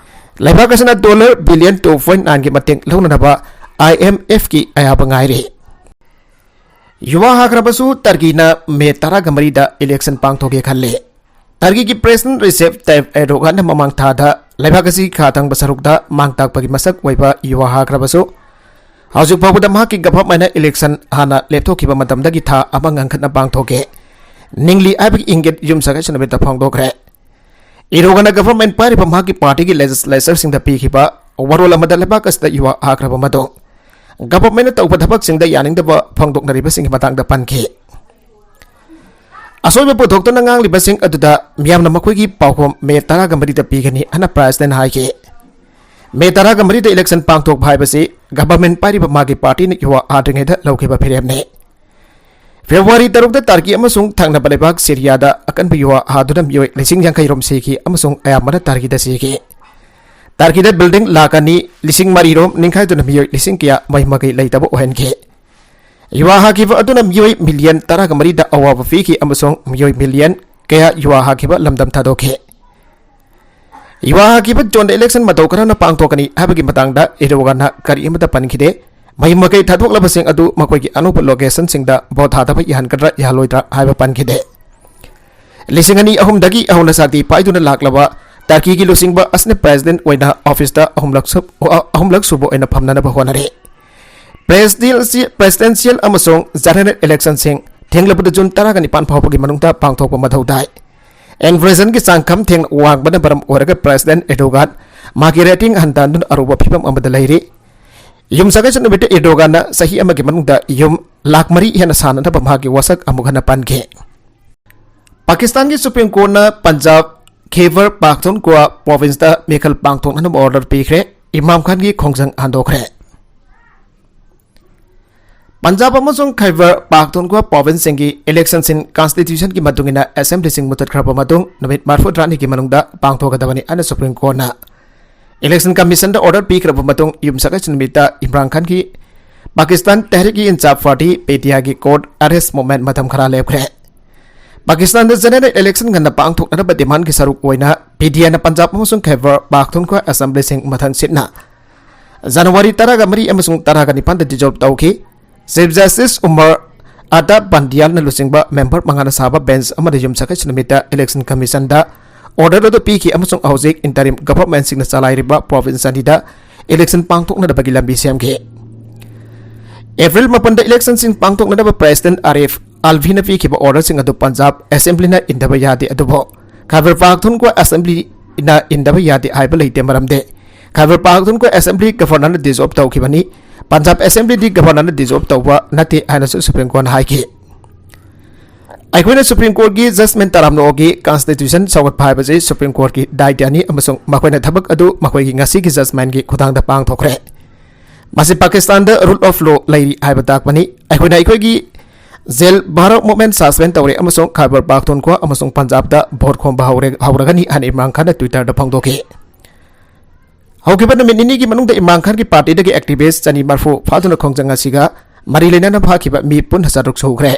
ꯂꯩꯕꯥꯛ ꯑꯁꯤꯅ ꯗꯣꯂꯔ ꯕꯤꯂꯤꯌꯟ ꯇꯨ ꯄꯣꯏꯟꯠ ꯅꯥꯏꯟꯒꯤ ꯃꯇꯦꯡ ꯂꯧꯅꯅꯕ ꯑꯥꯏ ꯑꯦꯝ ꯑꯦꯐꯀꯤ ꯑꯌꯥꯕ ꯉꯥꯏꯔꯤ꯫ ꯌꯨꯍꯥ ꯍꯥꯈ꯭ꯔꯕꯁꯨ ꯇꯔꯀꯤꯅ ꯃꯦ ꯇꯔꯥꯒ ꯃꯔꯤꯗ ꯏꯂꯦꯛꯁꯟ ꯄꯥꯡꯊꯣꯛꯀꯦ ꯈꯜꯂꯤ꯫ ꯇꯔꯀꯤꯒꯤ ꯄ꯭ꯔꯦꯁꯤꯗꯦꯟꯠ ꯔꯤꯁꯦꯞ ꯇꯥꯏꯞ ꯑꯦꯔꯗꯣꯒꯥꯟꯅ ꯃꯃꯥꯡ ꯊꯥꯗ ꯂꯩꯕꯥꯛ ꯑꯁꯤꯒꯤ ꯈꯥ ꯊꯪꯕ ꯁꯔꯨꯛꯇ ꯃꯥꯡ ꯇꯥꯛꯄꯒꯤ ꯃꯁꯛ ꯑꯣꯏꯕ ꯌꯨꯍꯥ ꯍꯥꯈ꯭ꯔꯕꯁꯨ, ꯍꯧꯖꯤꯛ ꯐꯥꯎꯕꯗ ꯃꯍꯥꯛꯀꯤ ꯒꯚꯔꯟꯃꯦꯟꯠꯅ ꯏꯂꯦꯛꯁꯟ ꯍꯥꯟꯅ ꯂꯦꯞꯊꯣꯛꯈꯤꯕ ꯃꯇꯝꯗꯒꯤ ꯊꯥ ꯑꯃ ꯉꯟꯈꯠꯅ ꯄꯥꯡꯊꯣꯛꯈꯤ꯫ ꯅꯤꯡꯂꯤ ꯍꯥꯏꯕꯒꯤ ꯏꯪꯒꯤꯠ ꯌꯨꯝꯁꯀꯩꯁ ꯅꯨꯃꯤꯠꯇ ꯐꯣꯡꯗꯣꯛꯈ꯭ꯔꯦ꯫ ꯏꯔꯣꯒꯟꯅ ꯒꯚꯔꯟꯃꯦꯟꯠ ꯄꯥꯏꯔꯤꯕ ꯃꯍꯥꯛꯀꯤ ꯄꯥꯔꯇꯤꯒꯤ ꯂꯦꯖꯤꯁꯂꯦꯆꯔꯁꯤꯡꯗ ꯄꯤꯈꯤꯕ ꯋꯥꯔꯣꯜ ꯑꯃꯗ ꯂꯩꯕꯥꯛ ꯑꯁꯤꯗ ꯌꯨꯍꯥ ꯍꯥꯈ꯭ꯔꯕ ꯃꯇꯨꯡ ꯒꯚꯔꯟꯃꯦꯟꯠꯅ ꯇꯧꯕ ꯊꯕꯛꯁꯤꯡꯗ ꯌꯥꯅꯤꯡꯗꯕ ꯐꯣꯡꯗꯣꯛꯅꯔꯤꯕꯁꯤꯡꯒꯤ ꯃꯇꯥꯡꯗ ꯄꯟꯈꯤ꯫ ꯑꯁꯣꯏꯕ ꯄꯨꯊꯣꯛꯇꯨꯅ ꯉꯥꯡꯂꯤꯕꯁꯤꯡ ꯑꯗꯨꯗ ꯃꯤꯌꯥꯝꯅ ꯃꯈꯣꯏꯒꯤ ꯄꯥꯎꯈꯨꯝ ꯃꯦ ꯇꯔꯥꯒ ꯃꯔꯤꯗ ꯄꯤꯒꯅꯤ ꯍꯥꯏꯅ ꯄ꯭ꯔꯦꯁꯤꯗꯦꯟꯠꯅ ꯍꯥꯏꯈꯤ꯫ ꯃꯦ ꯇꯔꯥꯒ ꯃꯔꯤꯗ ꯏꯂꯦꯛꯁꯟ ꯄꯥꯡꯊꯣꯛꯄ ꯍꯥꯏꯕꯁꯤ ꯒꯚꯔꯟꯃꯦꯟꯠ ꯄꯥꯏꯔꯤꯕ ꯃꯥꯒꯤ ꯄꯥꯔꯇꯤꯅ ꯌꯨꯍꯥ ꯍꯥꯗ꯭ꯔꯤꯉꯩꯗ ꯂꯧꯈꯤꯕ ꯐꯤꯔꯦꯞꯅꯤ꯫ ꯐꯦꯕ꯭ꯔꯨꯋꯥꯔꯤ ꯇꯔꯨꯛꯇ ꯇꯔꯀꯤ ꯑꯃꯁꯨꯡ ꯊꯪꯅꯕ ꯂꯩꯕꯥꯛ ꯁꯤꯔꯤꯌꯥꯗ ꯑꯀꯟꯕ ꯌꯨꯍꯥ ꯍꯥꯗꯨꯅ ꯃꯤꯑꯣꯏ ꯂꯤꯁꯤꯡ ꯌꯥꯡꯈꯩ ꯔꯣꯝ ꯁꯤꯈꯤ ꯑꯃꯁꯨꯡ ꯑꯌꯥꯝꯕꯅ ꯇꯔꯀꯤꯗ ꯁꯤꯈꯤ꯫ ꯇꯔꯀꯤꯗ ꯕꯤꯜꯗꯤꯡ ꯂꯥꯈ ꯑꯅꯤ ꯂꯤꯁꯤꯡ ꯃꯔꯤ ꯔꯣꯝ ꯅꯤꯡꯈꯥꯏꯗꯨꯅ ꯃꯤꯑꯣꯏ ꯂꯤꯁꯤꯡ ꯀꯌꯥ ꯃꯍꯩ ꯃꯍꯩ ꯂꯩꯇꯕ ꯑꯣꯏꯍꯟꯈꯤ꯫ ꯌꯨꯍꯥ ꯍꯥꯈꯤꯕ ꯑꯗꯨꯅ ꯃꯤꯑꯣꯏ ꯃꯤꯂꯤꯌꯟ ꯇꯔꯥꯒ ꯃꯔꯤꯗ ꯑꯋꯥꯕ ꯄꯤꯈꯤ ꯑꯃꯁꯨꯡ ꯃꯤꯑꯣꯏ ꯃꯤꯂꯤꯌꯟ ꯀꯌꯥ ꯌꯨꯍꯥ ꯍꯥꯈꯤꯕ ꯂꯝꯗꯝ ꯊꯥꯗꯣꯛꯈꯤ꯫ ꯌꯨꯍꯥ ꯍꯥꯈꯤꯕ ꯖꯣꯟꯗ ꯏꯂꯦꯛꯁꯟ ꯃꯇꯧ ꯀꯔꯝꯅ ꯄꯥꯡꯊꯣꯛꯀꯅꯤ ꯍꯥꯏꯕꯒꯤ ꯃꯇꯥꯡꯗ ꯏꯔꯣꯒꯟꯅ ꯀꯔꯤ ꯑꯃꯠꯇ ꯄꯟꯈꯤꯗꯦ꯫ ꯃꯍꯩ ꯃꯍꯩ ꯊꯥꯗꯣꯛꯂꯕꯁꯤꯡ ꯑꯗꯨ ꯃꯈꯣꯏꯒꯤ ꯑꯅꯧꯕ ꯂꯣꯀꯦꯁꯟꯁꯤꯡꯗ ꯚꯣꯠ ꯊꯥꯗꯕ ꯌꯥꯍꯟꯒꯗ꯭ꯔꯥ ꯌꯥꯍꯜꯂꯣꯏꯗ꯭ꯔꯥ ꯍꯥꯏꯕ ꯄꯟꯈꯤꯗꯦ꯫ ꯂꯤꯁꯤꯡ ꯑꯅꯤ ꯑꯍꯨꯝꯗꯒꯤ ꯍꯧꯅ ꯁꯛꯇꯤ ꯄꯥꯏꯗꯨꯅ ꯂꯥꯛꯂꯕ ꯇꯔꯀꯤꯒꯤ ꯂꯨꯆꯤꯡꯕ ꯑꯁꯤꯅ ꯄ꯭ꯔꯦꯁꯤꯗꯦꯟꯠ ꯑꯣꯏꯅ ꯑꯣꯐꯤꯁꯇ ꯑꯍꯨꯝꯂꯛ ꯁꯨ-, ꯑꯍꯨꯝꯂꯛ ꯁꯨꯕ ꯑꯣꯏꯅ ꯐꯝꯅꯅꯕ ꯍꯣꯠꯅꯔꯤ꯫ ꯄ꯭ꯔꯦꯁꯤꯗꯦꯟꯁꯤ-, ꯄ꯭ꯔꯦꯁꯤꯗꯦꯟꯁꯤꯌꯦꯜ ꯑꯃꯁꯨꯡ ꯖꯦꯅꯔꯦꯜ ꯏꯂꯦꯛꯁꯟꯁꯤꯡ ꯊꯦꯡꯂꯕꯗ ꯖꯨꯟ ꯇꯔꯥꯒ ꯅꯤꯄꯥꯟ ꯐꯥꯎꯕꯒꯤ ꯃꯅꯨꯡꯗ ꯄꯥꯡꯊꯣꯛꯄ ꯃꯊꯧ ꯇꯥꯏ꯫ ꯏꯟꯐ꯭ꯂꯦꯁꯟꯒꯤ ꯆꯥꯡ ꯈꯝ ꯊꯦꯡꯅ ꯋꯥꯡꯕꯅ ꯃꯔꯝ ꯑꯣꯏꯔꯒ ꯄ꯭ꯔꯦꯁꯤꯗꯦꯟꯠ ꯑꯦꯔꯗꯣꯒꯥꯟ ꯃꯥꯒꯤ ꯔꯦꯇꯤꯡ ꯍꯟꯊꯍꯟꯗꯨꯅ ꯑꯔꯨꯕ ꯐꯤꯕꯝ ꯑꯃꯗ ꯂꯩꯔꯤ꯫ ꯌꯨꯝꯁꯀꯩꯁ ꯅꯨꯃꯤꯠꯇ ꯑꯦꯔꯗꯣꯒꯥꯟꯅ ꯆꯍꯤ ꯑꯃꯒꯤ ꯃꯅꯨꯡꯗ ꯌꯨꯝ ꯂꯥꯈ ꯃꯔꯤ ꯍꯦꯟꯅ ꯁꯥꯅꯅꯕ ꯃꯍꯥꯛꯀꯤ ꯋꯥꯁꯛ ꯑꯃꯨꯛ ꯍꯟꯅ ꯄꯟꯈꯤ꯫ ꯄꯥꯀꯤꯁꯇꯥꯟꯒꯤ ꯁꯨꯄ꯭ꯔꯤꯝ ꯀꯣꯔꯠꯅ ꯄꯟꯖꯥꯕ ꯈꯦꯕꯔ ꯄꯥꯈꯇꯨꯟꯈ꯭ꯋꯥ ꯄ꯭ꯔꯣꯚꯤꯟꯁꯇ ꯃꯤꯈꯜ ꯄꯥꯡꯊꯣꯛꯅꯅꯕ ꯑꯣꯔꯗꯔ ꯄꯤꯈ꯭ꯔꯦ꯫ ꯏꯝꯔꯥꯟ ꯈꯥꯟꯒꯤ ꯈꯣꯡꯖꯪ ꯍꯟꯗꯣꯛꯈ꯭ꯔꯦ꯫ ꯄꯟꯖꯥꯕ ꯑꯃꯁꯨꯡ ꯈꯩꯕꯔ ꯄꯥꯈꯇꯨꯟꯈ꯭ꯋꯥ ꯄ꯭ꯔꯣꯚꯤꯟꯁꯁꯤꯡꯒꯤ ꯏꯂꯦꯛꯁꯟꯁꯤꯡ ꯀꯟꯁꯇꯤꯇ꯭ꯌꯨꯁꯟꯒꯤ ꯃꯇꯨꯡ ꯏꯟꯅ ꯑꯦꯁꯦꯝꯕ꯭ꯂꯤꯁꯤꯡ ꯃꯨꯠꯊꯠꯈ꯭ꯔꯕ ꯃꯇꯨꯡ ꯅꯨꯃꯤꯠ ꯃꯔꯤꯐꯨꯇꯔꯥꯅꯤꯒꯤ ꯃꯅꯨꯡꯗ ꯄꯥꯡꯊꯣꯛꯀꯗꯕꯅꯤ ꯍꯥꯏꯅ ꯁꯨꯄ꯭ꯔꯤꯝ ꯀꯣꯔꯠꯅ ꯏꯂꯦꯛꯁꯟ ꯀꯃꯤꯁꯟꯗ ꯑꯣꯔꯗꯔ ꯄꯤꯈ꯭ꯔꯕ ꯃꯇꯨꯡ ꯌꯨꯝꯁꯀꯩꯁ ꯅꯨꯃꯤꯠꯇ ꯏꯝꯔꯥꯟ ꯈꯥꯟꯒꯤ Pakistan ꯇꯦꯍꯔꯤꯛ E ꯏꯟꯁꯥꯐ party, P T ꯑꯥꯏꯒꯤ ꯀꯣꯔꯠ ꯑꯦꯔꯦꯁ ꯃꯨꯚꯃꯦꯟꯠ ꯃꯇꯝ ꯈꯔ ꯂꯦꯞꯈ꯭ꯔꯦ꯫ ꯄꯥꯀꯤꯁꯇꯥꯟꯗ ꯖꯦꯅꯔꯦꯜ ꯏꯂꯦꯛꯁꯟ ꯉꯟꯅ ꯄꯥꯡꯊꯣꯛꯅꯅꯕ ꯗꯤꯃꯥꯟꯒꯤ ꯁꯔꯨꯛ ꯑꯣꯏꯅ ꯄꯤ ꯇꯤ ꯑꯥꯏꯅ ꯄꯟꯖꯥꯕ ꯑꯃꯁꯨꯡ ꯈꯩꯕꯔ ꯄꯥꯈꯇꯨꯟꯈ꯭ꯋꯥ ꯑꯦꯁꯦꯝꯕ꯭ꯂꯤꯁꯤꯡ ꯃꯊꯪ ꯁꯤꯠꯅ ꯖꯅꯋꯥꯔꯤ ꯇꯔꯥꯒ ꯃꯔꯤ ꯑꯃꯁꯨꯡ ꯇꯔꯥꯒ ꯅꯤꯄꯥꯟꯗ ꯗꯤꯖꯣꯜꯕ ꯇꯧꯈꯤ꯫ ꯆꯤꯐ ꯖꯁꯇꯤꯁ ꯎꯃꯔ ꯑꯇꯥ ꯄꯥꯟꯗꯤꯌꯥꯜꯅ ꯂꯨꯆꯤꯡꯕ ꯃꯦꯝꯕꯔ ꯃꯉꯥꯅ ꯁꯥꯕ ꯕꯦꯟꯆ ꯑꯃꯅ ꯌꯨꯝꯁꯀꯩꯁ ꯅꯨꯃꯤꯠꯇ ꯏꯂꯦꯛꯁꯟ ꯀꯃꯤꯁꯟꯗ ꯑꯣꯔꯗꯔ ꯑꯗꯨ ꯄꯤꯈꯤ ꯑꯃꯁꯨꯡ ꯍꯧꯖꯤꯛ ꯏꯟꯇꯔꯤꯝ ꯒꯚꯔꯟꯃꯦꯟꯠꯁꯤꯡꯅ ꯆꯂꯥꯏꯔꯤꯕ ꯄ꯭ꯔꯣꯚꯤꯟꯁ ꯑꯅꯤꯗ ꯏꯂꯦꯛꯁꯟ ꯄꯥꯡꯊꯣꯛꯅꯅꯕꯒꯤ ꯂꯝꯕꯤ ꯁꯦꯝꯈꯤ꯫ ꯑꯦꯄ꯭ꯔꯤꯜ ꯃꯥꯄꯟꯗ ꯏꯂꯦꯛꯁꯟꯁꯤꯡ ꯄꯥꯡꯊꯣꯛꯅꯅꯕ ꯄ꯭ꯔꯦꯁꯤꯗꯦꯟꯠ ꯑꯥꯔꯤꯐ ꯑꯜꯚꯤꯅ ꯄꯤꯈꯤꯕ ꯑꯣꯔꯗꯔꯁꯤꯡ ꯑꯗꯨ ꯄꯟꯖꯥꯕ ꯑꯦꯁꯦꯝꯕ꯭ꯂꯤꯅ ꯏꯟꯗꯕ ꯌꯥꯗꯦ, ꯑꯗꯨꯕꯨ ꯈꯥꯏꯕꯔ ꯄꯥꯈꯇꯨꯟꯈ꯭ꯋꯥ ꯑꯦꯁꯦꯝꯕ꯭ꯂꯤꯅ ꯏꯟꯗꯕ ꯌꯥꯗꯦ ꯍꯥꯏꯕ ꯂꯩꯇꯦ, ꯃꯔꯝꯗꯤ ꯈꯥꯏꯕꯔ ꯄꯥꯈꯇꯨꯟꯈ꯭ꯋꯥ ꯑꯦꯁꯦꯝꯕ꯭ꯂꯤ ꯒꯚꯔꯅꯔꯅ ꯗꯤꯖꯣꯜꯕ ꯇꯧꯈꯤꯕꯅꯤ꯫ ꯄꯟꯖꯥꯕ ꯑꯦꯁꯦꯝꯕ꯭ꯂꯤꯗꯤ ꯒꯚꯔꯅꯔꯅ ꯗꯤꯖꯣꯜꯕ ꯇꯧꯕ ꯅꯠꯇꯦ ꯍꯥꯏꯅꯁꯨ ꯁꯨꯄ꯭ꯔꯤꯝ ꯀꯣꯔꯠꯅ ꯍꯥꯏꯈꯤ꯫ ꯑꯩꯈꯣꯏꯅ ꯁꯨꯄ꯭ꯔꯤꯝ ꯀꯣꯔꯠꯀꯤ ꯖꯖꯃꯦꯟ ꯇꯔꯥꯝꯅ ꯑꯣꯛꯏ꯫ ꯀꯟꯁꯇꯤꯇ꯭ꯌꯨꯁꯟ ꯁꯧꯒꯠꯄ ꯍꯥꯏꯕꯁꯤ ꯁꯨꯄ꯭ꯔꯤꯝ ꯀꯣꯔꯠꯀꯤ ꯗꯥꯏꯇ꯭ꯌꯅꯤ ꯑꯃꯁꯨꯡ ꯃꯈꯣꯏꯅ ꯊꯕꯛ ꯑꯗꯨ ꯃꯈꯣꯏꯒꯤ ꯉꯁꯤꯒꯤ ꯖꯖꯃꯦꯟꯒꯤ ꯈꯨꯠꯊꯥꯡꯗ ꯄꯥꯡꯊꯣꯛꯈ꯭ꯔꯦ꯫ ꯃꯁꯤ ꯄꯥꯀꯤꯁꯇꯥꯟꯗ rule of law ꯂꯩꯔꯤ ꯍꯥꯏꯕ ꯇꯥꯛꯄꯅꯤ꯫ ꯑꯩꯈꯣꯏꯅ ꯑꯩꯈꯣꯏꯒꯤ ꯖꯦꯜ ꯚꯥꯔꯣ ꯃꯨꯚꯃꯦꯟ ꯁꯁꯄꯦꯟ ꯇꯧꯔꯦ ꯑꯃꯁꯨꯡ ꯈꯥꯏꯕꯔ ꯄꯥꯈꯇꯨꯟꯈ꯭ꯋꯥ ꯑꯃꯁꯨꯡ ꯄꯟꯖꯥꯕꯇ ꯚꯣꯠ ꯈꯣꯝꯕ ꯍꯧꯔꯦ-, ꯍꯧꯔꯒꯅꯤ ꯍꯥꯏꯅ ꯏꯝꯔꯥꯟ ꯈꯥꯟꯅ ꯇ꯭ꯋꯤꯇꯔꯗ ꯐꯣꯡꯗꯣꯛꯈꯤ꯫ ꯍꯧꯈꯤꯕ ꯅꯨꯃꯤꯠ ꯅꯤꯅꯤꯒꯤ ꯃꯅꯨꯡꯗ ꯏꯝꯔꯥꯟ ꯈꯥꯟꯒꯤ ꯄꯥꯔꯇꯤꯗꯒꯤ ꯑꯦꯛꯇꯤꯚꯤꯁ꯭ꯠ ꯆꯅꯤ ꯃꯔꯐꯨ ꯐꯥꯗꯨꯅ ꯈꯣꯡꯖꯪ ꯑꯁꯤꯒ ꯃꯔꯤ ꯂꯩꯅꯅ ꯐꯥꯈꯤꯕ ꯃꯤ ꯄꯨꯟꯅ ꯆꯥꯇ꯭ꯔꯨꯛ ꯁꯨꯈ꯭ꯔꯦ꯫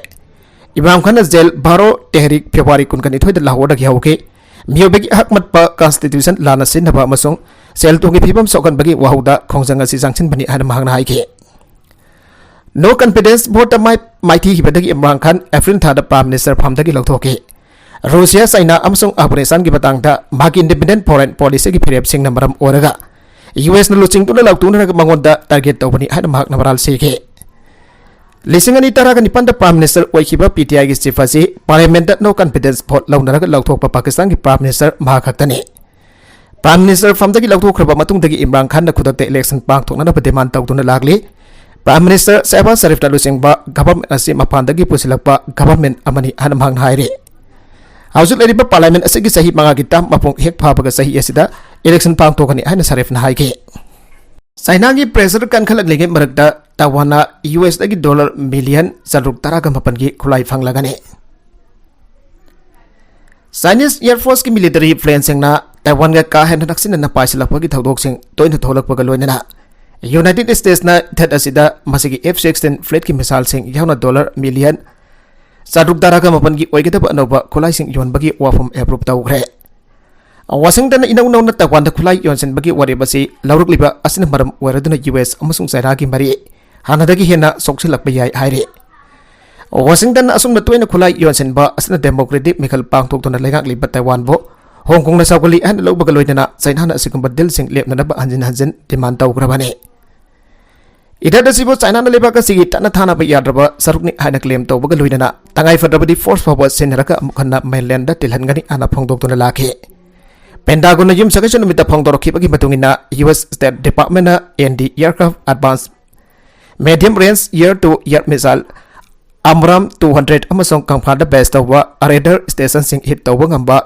ꯏꯝꯔꯥꯟ ꯈꯥꯟꯅ ꯖꯦꯜ ꯚꯥꯔꯣ ꯇꯦꯍꯔꯤꯛ ꯐꯦꯕ꯭ꯔꯨꯋꯥꯔꯤ ꯀꯨꯟꯒ ꯅꯤꯊꯣꯏꯗ ꯂꯥꯍꯣꯔꯗꯒꯤ ꯍꯧꯈꯤ꯫ ꯃꯤꯑꯣꯏꯕꯒꯤ ꯍꯛ ꯃꯠꯄ, ꯀꯟꯁꯇꯤꯇ꯭ꯌꯨꯁꯟ ꯂꯥꯟꯅ ꯁꯤꯖꯤꯟꯅꯕ ꯑꯃꯁꯨꯡ ꯁꯦꯜ ꯊꯨꯝꯒꯤ ꯐꯤꯕꯝ ꯁꯣꯛꯍꯟꯕꯒꯤ ꯋꯥꯍꯧꯗ ꯈꯣꯡꯖꯪ ꯑꯁꯤ ꯆꯪꯁꯤꯟꯕꯅꯤ ꯍꯥꯏꯅ ꯃꯍꯥꯛꯅ ꯍꯥꯏꯈꯤ꯫ No confidence vote ꯇ ꯃꯥꯏ-, ꯃꯥꯏꯊꯤꯈꯤꯕꯗꯒꯤ ꯏꯝꯔꯥꯟ ꯈꯥꯟ ꯑꯦꯄ꯭ꯔꯤꯜ ꯊꯥꯗ ꯄ꯭ꯔꯥꯏꯝ ꯃꯤꯅꯤꯁꯇꯔ ꯐꯝꯗꯒꯤ ꯂꯧꯊꯣꯛꯈꯤ꯫ ꯔꯨꯁꯤꯌꯥ, ꯆꯥꯏꯅꯥ ꯑꯃꯁꯨꯡ ꯑꯐꯒꯥꯅꯤꯁꯇꯥꯟꯒꯤ ꯃꯇꯥꯡꯗ ꯃꯍꯥꯛꯀꯤ ꯏꯟꯗꯤꯄꯦꯟꯗꯦꯟꯠ ꯐꯣꯔꯦꯟ ꯄꯣꯂꯤꯁꯤꯒꯤ ꯐꯤꯔꯦꯞꯁꯤꯡꯅ ꯃꯔꯝ ꯑꯣꯏꯔꯒ ꯌꯨ ꯑꯦꯁꯅ ꯂꯨꯆꯤꯡꯗꯨꯅ ꯂꯥꯎꯊꯣꯛꯅꯔꯒ ꯃꯉꯣꯟꯗ ꯇꯥꯔꯒꯦꯠ ꯇꯧꯕꯅꯤ ꯍꯥꯏꯅ ꯃꯍꯥꯛꯅ ꯃꯔꯥꯜ ꯁꯤꯈꯤ꯫ ꯂꯤꯁꯤꯡ ꯑꯅꯤ ꯇꯔꯥꯒ ꯅꯤꯄꯥꯟꯗ ꯄ꯭ꯔꯥꯏꯝ ꯃꯤꯅꯤꯁꯇꯔ ꯑꯣꯏꯈꯤꯕ ꯄꯤ ꯇꯤ ꯑꯥꯏꯒꯤ ꯆꯤꯐ ꯑꯁꯤ ꯄꯥꯔꯂꯤꯌꯥꯃꯦꯟꯠꯇ no confidence vote ꯂꯧꯅꯔꯒ ꯂꯧꯊꯣꯛꯄ ꯄꯥꯀꯤꯁꯇꯥꯟꯒꯤ ꯄ꯭ꯔꯥꯏꯝ ꯃꯤꯅꯤꯁꯇꯔ ꯃꯍꯥꯛ ꯈꯛꯇꯅꯤ꯫ ꯄ꯭ꯔꯥꯏꯝ ꯃꯤꯅꯤꯁꯇꯔ ꯐꯝꯗꯒꯤ ꯂꯧꯊꯣꯛꯈ꯭ꯔꯕ ꯃꯇꯨꯡꯗꯒꯤ ꯏꯝꯔꯥꯟ ꯈꯥꯟꯅ ꯈꯨꯗꯛꯇ ꯏꯂꯦꯛꯁꯟ ꯄꯥꯡꯊꯣꯛꯅꯅꯕ ꯗꯤꯃꯥꯟ ꯇꯧꯗꯨꯅ ꯂꯥꯛꯂꯤ꯫ ꯄ꯭ꯔꯥꯏꯝ ꯃꯤꯅꯤꯁꯇꯔ ꯁꯦꯍꯕꯥꯖ ꯁꯔꯤꯐꯅ ꯂꯨꯆꯤꯡꯕ ꯒꯚꯔꯟꯃꯦꯟꯠ ꯑꯁꯤ ꯃꯄꯥꯟꯗꯒꯤ ꯄꯨꯁꯤꯜꯂꯛꯄ ꯒꯚꯔꯟꯃꯦꯟꯠ ꯑꯃꯅꯤ ꯍꯥꯏꯅ ꯃꯍꯥꯛꯅ ꯍꯥꯏꯔꯤ꯫ ꯍꯧꯖꯤꯛ ꯂꯩꯔꯤꯕ ꯄꯥꯔꯂꯤꯌꯥꯃꯦꯟꯠ ꯑꯁꯤꯒꯤ ꯆꯍꯤ ꯃꯉꯥꯒꯤ ꯇꯔꯝ ꯃꯄꯨꯡ ꯍꯦꯛ ꯐꯥꯕꯒ ꯆꯍꯤ ꯑꯁꯤꯗ ꯏꯂꯦꯛꯁꯟ ꯄꯥꯡꯊꯣꯛꯀꯅꯤ ꯍꯥꯏꯅ ꯁꯔꯤꯐꯅ ꯍꯥꯏꯈꯤ꯫ ꯆꯥꯏꯅꯥꯒꯤ ꯄ꯭ꯔꯦꯁꯔ ꯀꯟꯈꯠꯂꯛꯂꯤꯉꯩ ꯃꯔꯛꯇ ꯇꯥꯏꯋꯥꯟꯅ ꯌꯨ ꯑꯦꯁꯇꯒꯤ ꯗꯣꯂꯔ ꯃꯤꯂꯤꯌꯟ ꯆꯥꯇ꯭ꯔꯨꯛ ꯇꯔꯥꯒ ꯃꯥꯄꯟꯒꯤ ꯈꯨꯠꯂꯥꯏ ꯐꯪꯂꯒꯅꯤ꯫ ꯆꯥꯏꯅꯤꯁ ꯑꯦꯌꯔ ꯐꯣꯔꯁꯀꯤ ꯃꯤꯂꯤꯇꯔꯤ ꯄ꯭ꯂꯦꯟꯁꯤꯡꯅ ꯇꯥꯏꯋꯥꯟꯒ ꯀꯥ ꯍꯦꯟꯅ ꯅꯛꯁꯤꯟꯅꯅ ꯄꯥꯏꯁꯤꯜꯂꯛꯄꯒꯤ ꯊꯧꯗꯣꯛꯁꯤꯡ ꯇꯣꯏꯅ ꯊꯣꯛꯂꯛꯄꯒ ꯂꯣꯏꯅꯅ ꯌꯨꯅꯥꯏꯇꯦꯗ ꯁ꯭ꯇꯦꯠꯁꯅ ꯏꯊꯠ ꯑꯁꯤꯗ ꯃꯁꯤꯒꯤ ꯑꯦꯐ ꯁꯤꯛꯁꯇꯤꯟ ꯐ꯭ꯂꯤꯠꯀꯤ ꯃꯤꯁꯥꯏꯜꯁꯤꯡ ꯌꯥꯎꯅ ꯗꯣꯂꯔ ꯃꯤꯂꯤꯌꯟ ꯆꯥꯇ꯭ꯔꯨꯛ ꯇꯔꯥꯒ ꯃꯥꯄꯟꯒꯤ ꯑꯣꯏꯒꯗꯕ ꯑꯅꯧꯕ ꯈꯨꯠꯂꯥꯏꯁꯤꯡ ꯌꯣꯟꯕꯒꯤ ꯋꯥꯐꯝ ꯑꯦꯄ꯭ꯔꯨꯚ ꯇꯧꯈ꯭ꯔꯦ꯫ ꯋꯥꯁꯤꯡꯇꯟꯅ ꯏꯅꯧ ꯅꯧꯅ ꯇꯥꯏꯋꯥꯟꯗ ꯈꯨꯠꯂꯥꯏ ꯌꯣꯟꯁꯤꯟꯕꯒꯤ ꯋꯥꯔꯦꯞ ꯑꯁꯤ ꯂꯧꯔꯛꯂꯤꯕ ꯑꯁꯤꯅ ꯃꯔꯝ ꯑꯣꯏꯔꯗꯨꯅ ꯌꯨ ꯑꯦꯁ ꯑꯃꯁꯨꯡ ꯆꯥꯏꯅꯥꯒꯤ ꯃꯔꯤ ꯍꯥꯟꯅꯗꯒꯤ ꯍꯦꯟꯅ ꯁꯣꯛꯆꯤꯜꯂꯛꯄ ꯌꯥꯏ ꯍꯥꯏꯔꯤ꯫ ꯋꯥꯁꯤꯡꯇꯟꯅ ꯑꯁꯨꯝꯅ ꯇꯣꯏꯅ ꯈꯨꯠꯂꯥꯏ ꯌꯣꯟꯁꯤꯟꯕ ꯑꯁꯤꯅ ꯗꯦꯃꯣꯀ꯭ꯔꯦꯇꯤꯛ ꯃꯤꯈꯜ ꯄꯥꯡꯊꯣꯛꯇꯨꯅ ꯂꯩꯉꯥꯛꯂꯤꯕ ꯇꯥꯏꯋꯥꯟꯕꯨ ꯍꯣꯡ ꯀꯣꯡꯅ ꯁꯥꯎꯒꯠꯂꯤ ꯍꯥꯏꯅ ꯂꯧꯕꯒ ꯂꯣꯏꯅꯅ ꯆꯥꯏꯅꯥꯅ ꯑꯁꯤꯒꯨꯝꯕ ꯗꯤꯜꯁꯤꯡ ꯂꯦꯞꯅꯅꯕ ꯍꯟꯖꯤꯟ ꯍꯟꯖꯤꯟ ꯗꯤꯃꯥꯟ ꯇꯧꯈ꯭ꯔꯕꯅꯤ꯫ ꯏꯊꯠ ꯑꯁꯤꯕꯨ ꯆꯥꯏꯅꯥꯅ ꯂꯩꯕꯥꯛ ꯑꯁꯤꯒꯤ ꯇꯠꯅ ꯊꯥꯅꯕ ꯌꯥꯗ꯭ꯔꯕ ꯁꯔꯨꯛꯅꯤ ꯍꯥꯏꯅ ꯀ꯭ꯂꯦꯝ ꯇꯧꯕꯒ ꯂꯣꯏꯅꯅ ꯇꯉꯥꯏ ꯐꯗ꯭ꯔꯕꯗꯤ ꯐꯣꯔꯁ ꯐꯥꯎꯕ ꯁꯤꯖꯤꯟꯅꯔꯒ ꯑꯃꯨꯛ ꯍꯟꯅ ꯃꯦꯟꯂꯦꯟꯗ ꯇꯤꯜꯍꯟꯒꯅꯤ ꯍꯥꯏꯅ ꯐꯣꯡꯗꯣꯛꯇꯨꯅ ꯂꯥꯛꯈꯤ꯫ ꯄꯦꯟꯇꯥꯒꯣꯟꯅ ꯌꯨꯝꯁꯀꯩꯁ ꯅꯨꯃꯤꯠꯇ ꯐꯣꯡꯗꯣꯔꯛꯈꯤꯕꯒꯤ ꯃꯇꯨꯡ ꯏꯟꯅ, ꯌꯨ ꯑꯦꯁ ꯁ꯭ꯇꯦꯠ ꯗꯤꯄꯥꯔꯠꯃꯦꯟꯅ and the aircraft advanced medium range air to air missile ꯑꯃꯔꯥꯝ ꯇꯨ ꯍꯟꯗ꯭ꯔꯦꯗ ꯑꯃꯁꯨꯡ ꯀꯪꯐꯥꯜꯗ ꯕꯦꯁ ꯇꯧꯕ ꯔꯦꯗꯥꯔ ꯁ꯭ꯇꯦꯁꯟꯁꯤꯡ ꯍꯤꯠ ꯇꯧꯕ ꯉꯝꯕ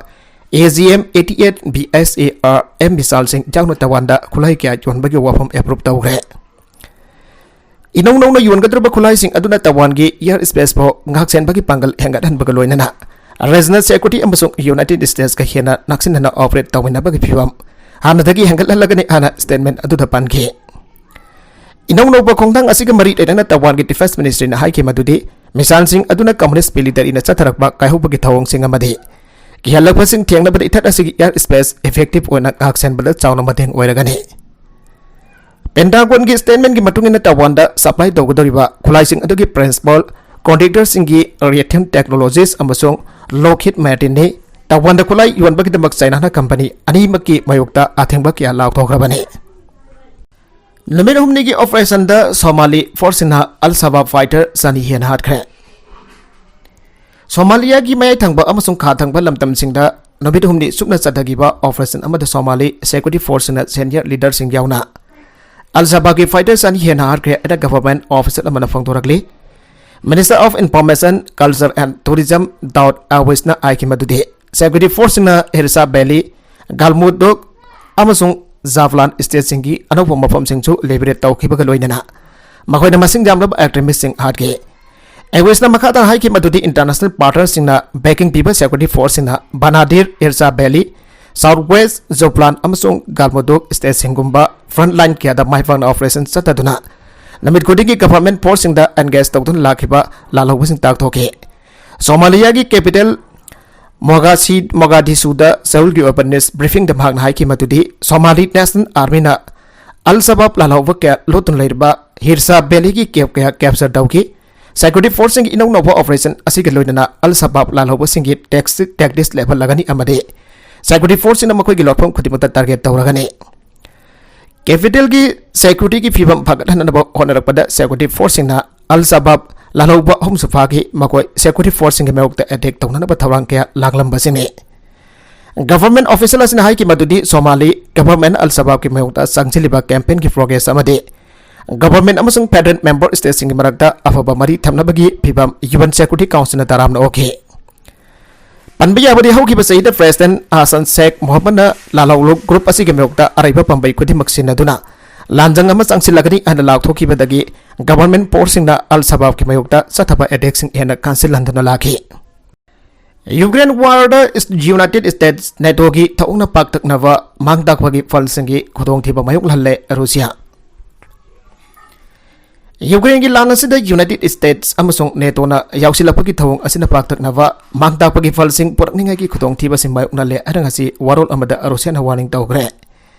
A G M eighty eight B S A R M ꯃꯤꯁꯥꯏꯜꯁꯤꯡ ꯌꯥꯎꯅ ꯇꯥꯏꯋꯥꯟꯗ ꯈꯨꯠꯂꯥꯏ ꯀꯌꯥ ꯌꯣꯟꯕꯒꯤ ꯋꯥꯐꯝ ꯑꯦꯄ꯭ꯔꯨꯞ ꯇꯧꯈ꯭ꯔꯦ꯫ ꯏꯅꯧ ꯅꯧꯅ ꯌꯣꯟꯒꯗꯧꯔꯤꯕ ꯈꯨꯠꯂꯥꯏꯁꯤꯡ ꯑꯗꯨꯅ ꯇꯥꯏꯋꯥꯟꯒꯤ ꯑꯦꯌꯔ ꯁ꯭ꯄꯦꯁ ꯐꯥꯎ ꯉꯥꯛ ꯁꯦꯟꯕꯒꯤ ꯄꯥꯡꯒꯜ ꯍꯦꯟꯒꯠꯍꯟꯕꯒ ꯂꯣꯏꯅꯅ ꯔꯤꯖꯅꯦꯜ ꯁꯦꯀ꯭ꯌꯨꯔꯤꯇꯤ ꯑꯃꯁꯨꯡ ꯌꯨꯅꯥꯏꯇꯦꯗ ꯁ꯭ꯇꯦꯠꯁꯀ ꯍꯦꯟꯅ ꯅꯛꯁꯤꯟꯅꯅ ꯑꯣꯄꯔꯦꯠ ꯇꯧꯃꯤꯟꯅꯕꯒꯤ ꯐꯤꯚꯝ ꯍꯥꯟꯅꯗꯒꯤ ꯍꯦꯟꯒꯠꯍꯜꯂꯒꯅꯤ ꯍꯥꯏꯅ ꯁ꯭ꯇꯦꯠꯃꯦꯟ ꯑꯗꯨꯗ ꯄꯟꯈꯤ꯫ ꯏꯅꯧ ꯅꯧꯕ ꯈꯣꯡꯊꯥꯡ ꯑꯁꯤꯒ ꯃꯔꯤ ꯂꯩꯅꯅ ꯇꯥꯏꯋꯥꯟꯒꯤ ꯗꯤꯐꯦꯟꯁ ꯃꯤꯅꯤꯁꯇ꯭ꯔꯤꯅ ꯍꯥꯏꯈꯤ ꯃꯗꯨꯗꯤ, ꯃꯤꯁꯥꯏꯜꯁꯤꯡ ꯑꯗꯨꯅ ꯀꯝꯃꯨꯅꯤꯁ꯭ꯠ ꯃꯤꯂꯤꯇꯔꯤꯅ ꯆꯠꯊꯔꯛꯄ ꯀꯥꯏꯍꯧꯕꯒꯤ ꯊꯧꯑꯣꯡꯁꯤꯡ ꯑꯃꯗꯤ ꯀꯤꯍꯜꯂꯛꯄꯁꯤꯡ ꯊꯦꯡꯅꯕꯗ ꯏꯊꯠ ꯑꯁꯤꯒꯤ ꯑꯦꯌꯔ ꯁ꯭ꯄꯦꯁ ꯏꯐꯦꯛꯇꯤꯚ ꯑꯣꯏꯅ ꯉꯥꯛꯁꯦꯟꯕꯗ ꯆꯥꯎꯅ ꯃꯇꯦꯡ ꯑꯣꯏꯔꯒꯅꯤ꯫ ꯄꯦꯟꯇꯥꯒꯣꯟꯒꯤ ꯁ꯭ꯇꯦꯠꯃꯦꯟꯒꯤ ꯃꯇꯨꯡ ꯏꯟꯅ, ꯇꯥꯏꯋꯥꯟꯗ ꯁꯄ꯭ꯂꯥꯏ ꯇꯧꯒꯗꯧꯔꯤꯕ ꯈꯨꯠꯂꯥꯏꯁꯤꯡ ꯑꯗꯨꯒꯤ ꯄ꯭ꯔꯤꯟꯁꯤꯄꯥꯜ ꯀꯣꯟꯇ꯭ꯔꯦꯛꯇꯔꯁꯤꯡꯒꯤ ꯔꯤꯊꯤꯝ ꯇꯦꯛꯅꯣꯂꯣꯖꯤꯁ ꯑꯃꯁꯨꯡ ꯂꯣꯛꯍꯤꯗ ꯃꯥꯔꯇꯤꯟꯅꯤ꯫ ꯇꯥꯏꯋꯥꯟꯗ ꯈꯨꯠꯂꯥꯏ ꯌꯣꯟꯕꯒꯤꯗꯃꯛ ꯆꯥꯏꯅꯥꯅ ꯀꯝꯄꯅꯤ ꯑꯅꯤꯃꯛꯀꯤ ꯃꯥꯌꯣꯛꯇ ꯑꯊꯤꯡꯕ ꯀꯌꯥ ꯂꯥꯎꯊꯣꯛꯈ꯭ꯔꯕꯅꯤ꯫ ꯅꯨꯃꯤꯠ ꯍꯨꯝꯅꯤꯒꯤ ꯑꯣꯄꯔꯦꯁꯟꯗ ꯁꯣꯃꯥꯂꯤ ꯐꯣꯔꯁꯁꯤꯡꯅ ꯑꯜ ꯁꯕꯥꯕ ꯐꯥꯏꯇꯔ ꯆꯅꯤ ꯍꯦꯟꯅ ꯍꯥꯠꯈ꯭ꯔꯦ꯫ ꯁꯣꯃꯥꯂꯤꯌꯥꯒꯤ ꯃꯌꯥꯏ ꯊꯪꯕ ꯑꯃꯁꯨꯡ ꯈꯥ ꯊꯪꯕ ꯂꯝꯗꯝꯁꯤꯡꯗ ꯅꯨꯃꯤꯠ ꯍꯨꯝꯅꯤ ꯆꯨꯞꯅ ꯆꯠꯊꯈꯤꯕ ꯑꯣꯄꯔꯦꯁꯟ ꯑꯃꯗ ꯁꯣꯃꯥꯂꯤ ꯁꯦꯀ꯭ꯌꯨꯔꯤꯇꯤ ꯐꯣꯔꯁꯁꯤꯡꯅ ꯁꯦꯅꯤꯌꯔ ꯂꯤꯗꯔꯁꯤꯡ ꯌꯥꯎꯅ ꯑꯜ ꯁꯕꯥꯕꯀꯤ ꯐꯥꯏꯇꯔ ꯆꯅꯤ ꯍꯦꯟꯅ ꯍꯥꯠꯈ꯭ꯔꯦ ꯍꯥꯏꯅ ꯒꯚꯔꯟꯃꯦꯟꯠ ꯑꯣꯐꯤꯁꯤꯌꯦꯜ ꯑꯃꯅ ꯐꯣꯡꯗꯣꯔꯛꯂꯤ꯫ Minister of Information, Culture and Tourism Daud Awais ꯅ ꯍꯥꯏꯈꯤ ꯃꯗꯨꯗꯤ, ꯁꯦꯀ꯭ꯌꯨꯔꯤꯇꯤ ꯐꯣꯔꯁꯁꯤꯡꯅ ꯍꯤꯔꯁꯥ ꯚꯦꯂꯤ, ꯒꯥꯜꯃꯨꯗꯨꯛ ꯑꯃꯁꯨꯡ ꯖꯥꯕ꯭ꯂꯥꯟ ꯁ꯭ꯇꯦꯠꯁꯤꯡꯒꯤ ꯑꯅꯧꯕ ꯃꯐꯝꯁꯤꯡꯁꯨ ꯂꯤꯕꯔꯦꯠ ꯇꯧꯈꯤꯕꯒ ꯂꯣꯏꯅꯅ ꯃꯈꯣꯏꯅ ꯃꯁꯤꯡ ꯌꯥꯝꯂꯕ ꯑꯦꯛꯁꯇ꯭ꯔꯤꯃꯤꯁ꯭ꯠꯁꯤꯡ ꯍꯥꯠꯈꯤ꯫ ꯑꯦꯋꯤꯁꯅ ꯃꯈꯥ ꯇꯥꯅ ꯍꯥꯏꯈꯤ ꯃꯗꯨꯗꯤ, ꯏꯟꯇꯔꯅꯦꯁꯅꯦꯜ ꯄꯥꯔꯠꯅꯔꯁꯤꯡꯅ ꯕꯦꯀꯤꯡ ꯄꯤꯕ ꯁꯦꯀ꯭ꯌꯨꯔꯤꯇꯤ ꯐꯣꯔꯁꯁꯤꯡꯅ ꯕꯅꯥꯗꯤꯔ, ꯍꯤꯔꯁꯥ ꯚꯦꯂꯤ, ꯁꯥꯎꯊ ꯋꯦꯁ꯭ꯠ ꯖꯣꯕ꯭ꯂꯥꯟ ꯑꯃꯁꯨꯡ ꯒꯥꯜꯃꯨꯗꯨꯛ ꯁ꯭ꯇꯦꯠꯁꯤꯡꯒꯨꯝꯕ ꯐ꯭ꯔꯟꯠ ꯂꯥꯏꯟ ꯀꯌꯥꯗ ꯃꯥꯏ ꯄꯥꯛꯅ ꯑꯣꯄꯔꯦꯁꯟ ꯆꯠꯊꯗꯨꯅ ꯅꯨꯃꯤꯠ ꯈꯨꯗꯤꯡꯒꯤ ꯒꯚꯔꯟꯃꯦꯟꯠ ꯐꯣꯔꯁꯁꯤꯡꯗ ꯑꯦꯟꯒꯦꯖ ꯇꯧꯗꯨꯅ ꯂꯥꯛꯈꯤꯕ ꯂꯥꯜꯍꯧꯕꯁꯤꯡ ꯇꯥꯛꯊꯣꯛꯈꯤ꯫ ꯁꯣꯃꯥꯂꯤꯌꯥꯒꯤ ꯀꯦꯄꯤꯇꯦꯜ ꯃꯣꯒꯥꯁꯤ-, ꯃꯣꯒꯥꯗꯤꯁꯨꯗ ꯁꯦꯎꯜꯒꯤ ꯑꯣꯏꯕ ꯅ꯭ꯌꯨꯁ ꯕ꯭ꯔꯤꯐꯤꯡꯗ ꯃꯍꯥꯛꯅ ꯍꯥꯏꯈꯤ ꯃꯗꯨꯗꯤ, ꯁꯣꯃꯥꯂꯤ ꯅꯦꯁꯅꯦꯜ ꯑꯥꯔꯃꯤꯅ ꯑꯜ ꯁꯕꯥꯕ ꯂꯥꯜꯍꯧꯕ ꯀꯌꯥ ꯂꯣꯠꯇꯨꯅ ꯂꯩꯔꯤꯕ ꯍꯤꯔꯁꯥ ꯚꯦꯂꯤꯒꯤ ꯀꯦꯞ ꯀꯌꯥ ꯀꯦꯞꯆꯔ ꯇꯧꯈꯤ꯫ ꯁꯦꯀ꯭ꯌꯨꯔꯤꯇꯤ ꯐꯣꯔꯁꯁꯤꯡꯒꯤ ꯏꯅꯧ ꯅꯧꯕ ꯑꯣꯄꯔꯦꯁꯟ ꯑꯁꯤꯒ ꯂꯣꯏꯅꯅ ꯑꯜ ꯁꯕꯥꯕ ꯂꯥꯜꯍꯧꯕꯁꯤꯡꯒꯤ ꯇꯦꯛꯁ-, ꯇꯦꯛꯇꯤꯛꯁ ꯂꯦꯞꯍꯜꯂꯒꯅꯤ ꯑꯃꯗꯤ ꯁꯦꯀ꯭ꯌꯨꯔꯤꯇꯤ ꯐꯣꯔꯁꯁꯤꯡꯅ ꯃꯈꯣꯏꯒꯤ ꯂꯣꯠꯐꯝ ꯈꯨꯗꯤꯡꯃꯛꯇ ꯇꯥꯔꯒꯦꯠ ꯇꯧꯔꯒꯅꯤ꯫ Capitalꯒꯤ securityꯒꯤ ꯐꯤꯕꯝ ꯐꯒꯠꯍꯟꯅꯕ ꯍꯣꯠꯅꯔꯛꯄꯗ security forceꯁꯤꯡꯅ ꯑꯜ ꯁꯕꯥꯕ ꯂꯥꯜꯍꯧꯕ ꯑꯍꯨꯝꯁꯨ ꯐꯥꯈꯤ꯫ ꯃꯈꯣꯏ security forceꯁꯤꯡꯒꯤ ꯃꯥꯌꯣꯛꯇ attack ꯇꯧꯅꯅꯕ ꯊꯧꯔꯥꯡ ꯀꯌꯥ ꯂꯥꯡꯂꯝꯕꯁꯤꯅꯤ꯫ Government official ꯑꯁꯤꯅ ꯍꯥꯏꯈꯤ ꯃꯗꯨꯗꯤ ꯁꯣꯃꯥꯂꯤ government ꯑꯜ ꯁꯕꯥꯕꯀꯤ ꯃꯥꯌꯣꯛꯇ ꯆꯪꯁꯤꯜꯂꯤꯕ campaignꯒꯤ progress ꯑꯃꯗꯤ government ꯑꯃꯁꯨꯡ federal member stateꯁꯤꯡꯒꯤ ꯃꯔꯛꯇ ꯑꯐꯕ ꯃꯔꯤ ꯊꯝꯅꯕꯒꯤ ꯐꯤꯕꯝ UN Security Councilꯅ ꯇꯔꯥꯝꯅ ꯑꯣꯛꯈꯤ꯫ ꯄꯟꯕ ꯌꯥꯕꯗꯤ ꯍꯧꯈꯤꯕ ꯆꯍꯤꯗ President Hassan Sheikh Mohamudꯅ ꯂꯥꯜꯍꯧꯂꯨꯞ group ꯑꯁꯤꯒꯤ ꯃꯥꯌꯣꯛꯇ ꯑꯔꯩꯕ ꯄꯥꯝꯕꯩ ꯈꯨꯗꯤꯡꯃꯛ ꯁꯤꯟꯅꯗꯨꯅ ꯂꯥꯟꯖꯪ ꯑꯃ ꯆꯪꯁꯤꯜꯂꯒꯅꯤ ꯍꯥꯏꯅ ꯂꯥꯎꯊꯣꯛꯈꯤꯕꯗꯒꯤ government forceꯁꯤꯡꯅ ꯑꯜ ꯁꯕꯥꯕꯀꯤ ꯃꯥꯌꯣꯛꯇ ꯆꯠꯊꯕ attackꯁꯤꯡ ꯍꯦꯟꯅ ꯀꯟꯁꯤꯜꯍꯟꯗꯨꯅ ꯂꯥꯛꯈꯤ꯫ Ukraine warꯗ United States NATOꯒꯤ ꯊꯧꯑꯣꯡꯅ ꯄꯥꯛꯇꯛꯅꯕ ꯃꯥꯡ ꯇꯥꯛꯄꯒꯤ ꯐꯜꯁꯤꯡꯒꯤ ꯈꯨꯗꯣꯡꯊꯤꯕ ꯃꯥꯌꯣꯛꯅꯍꯜꯂꯦ ꯔꯨꯁꯤꯌꯥ꯫ Ukraineꯒꯤ ꯂꯥꯟ ꯑꯁꯤꯗ United States ꯑꯃꯁꯨꯡ NATOꯅ ꯌꯥꯎꯁꯤꯜꯂꯛꯄꯒꯤ ꯊꯧꯑꯣꯡ ꯑꯁꯤꯅ ꯄꯥꯛꯇꯛꯅꯕ ꯃꯥꯡ ꯇꯥꯛꯄꯒꯤ ꯐꯜꯁꯤꯡ ꯄꯨꯔꯛꯅꯤꯡꯉꯥꯏꯒꯤ ꯈꯨꯗꯣꯡꯊꯤꯕꯁꯤꯡ ꯃꯥꯌꯣꯛꯅꯍꯜꯂꯦ ꯍꯥꯏꯅ ꯉꯁꯤ ꯋꯥꯔꯣꯜ ꯑꯃꯗ ꯔꯨꯁꯤꯌꯥꯅ warning ꯇꯧꯈ꯭ꯔꯦ꯫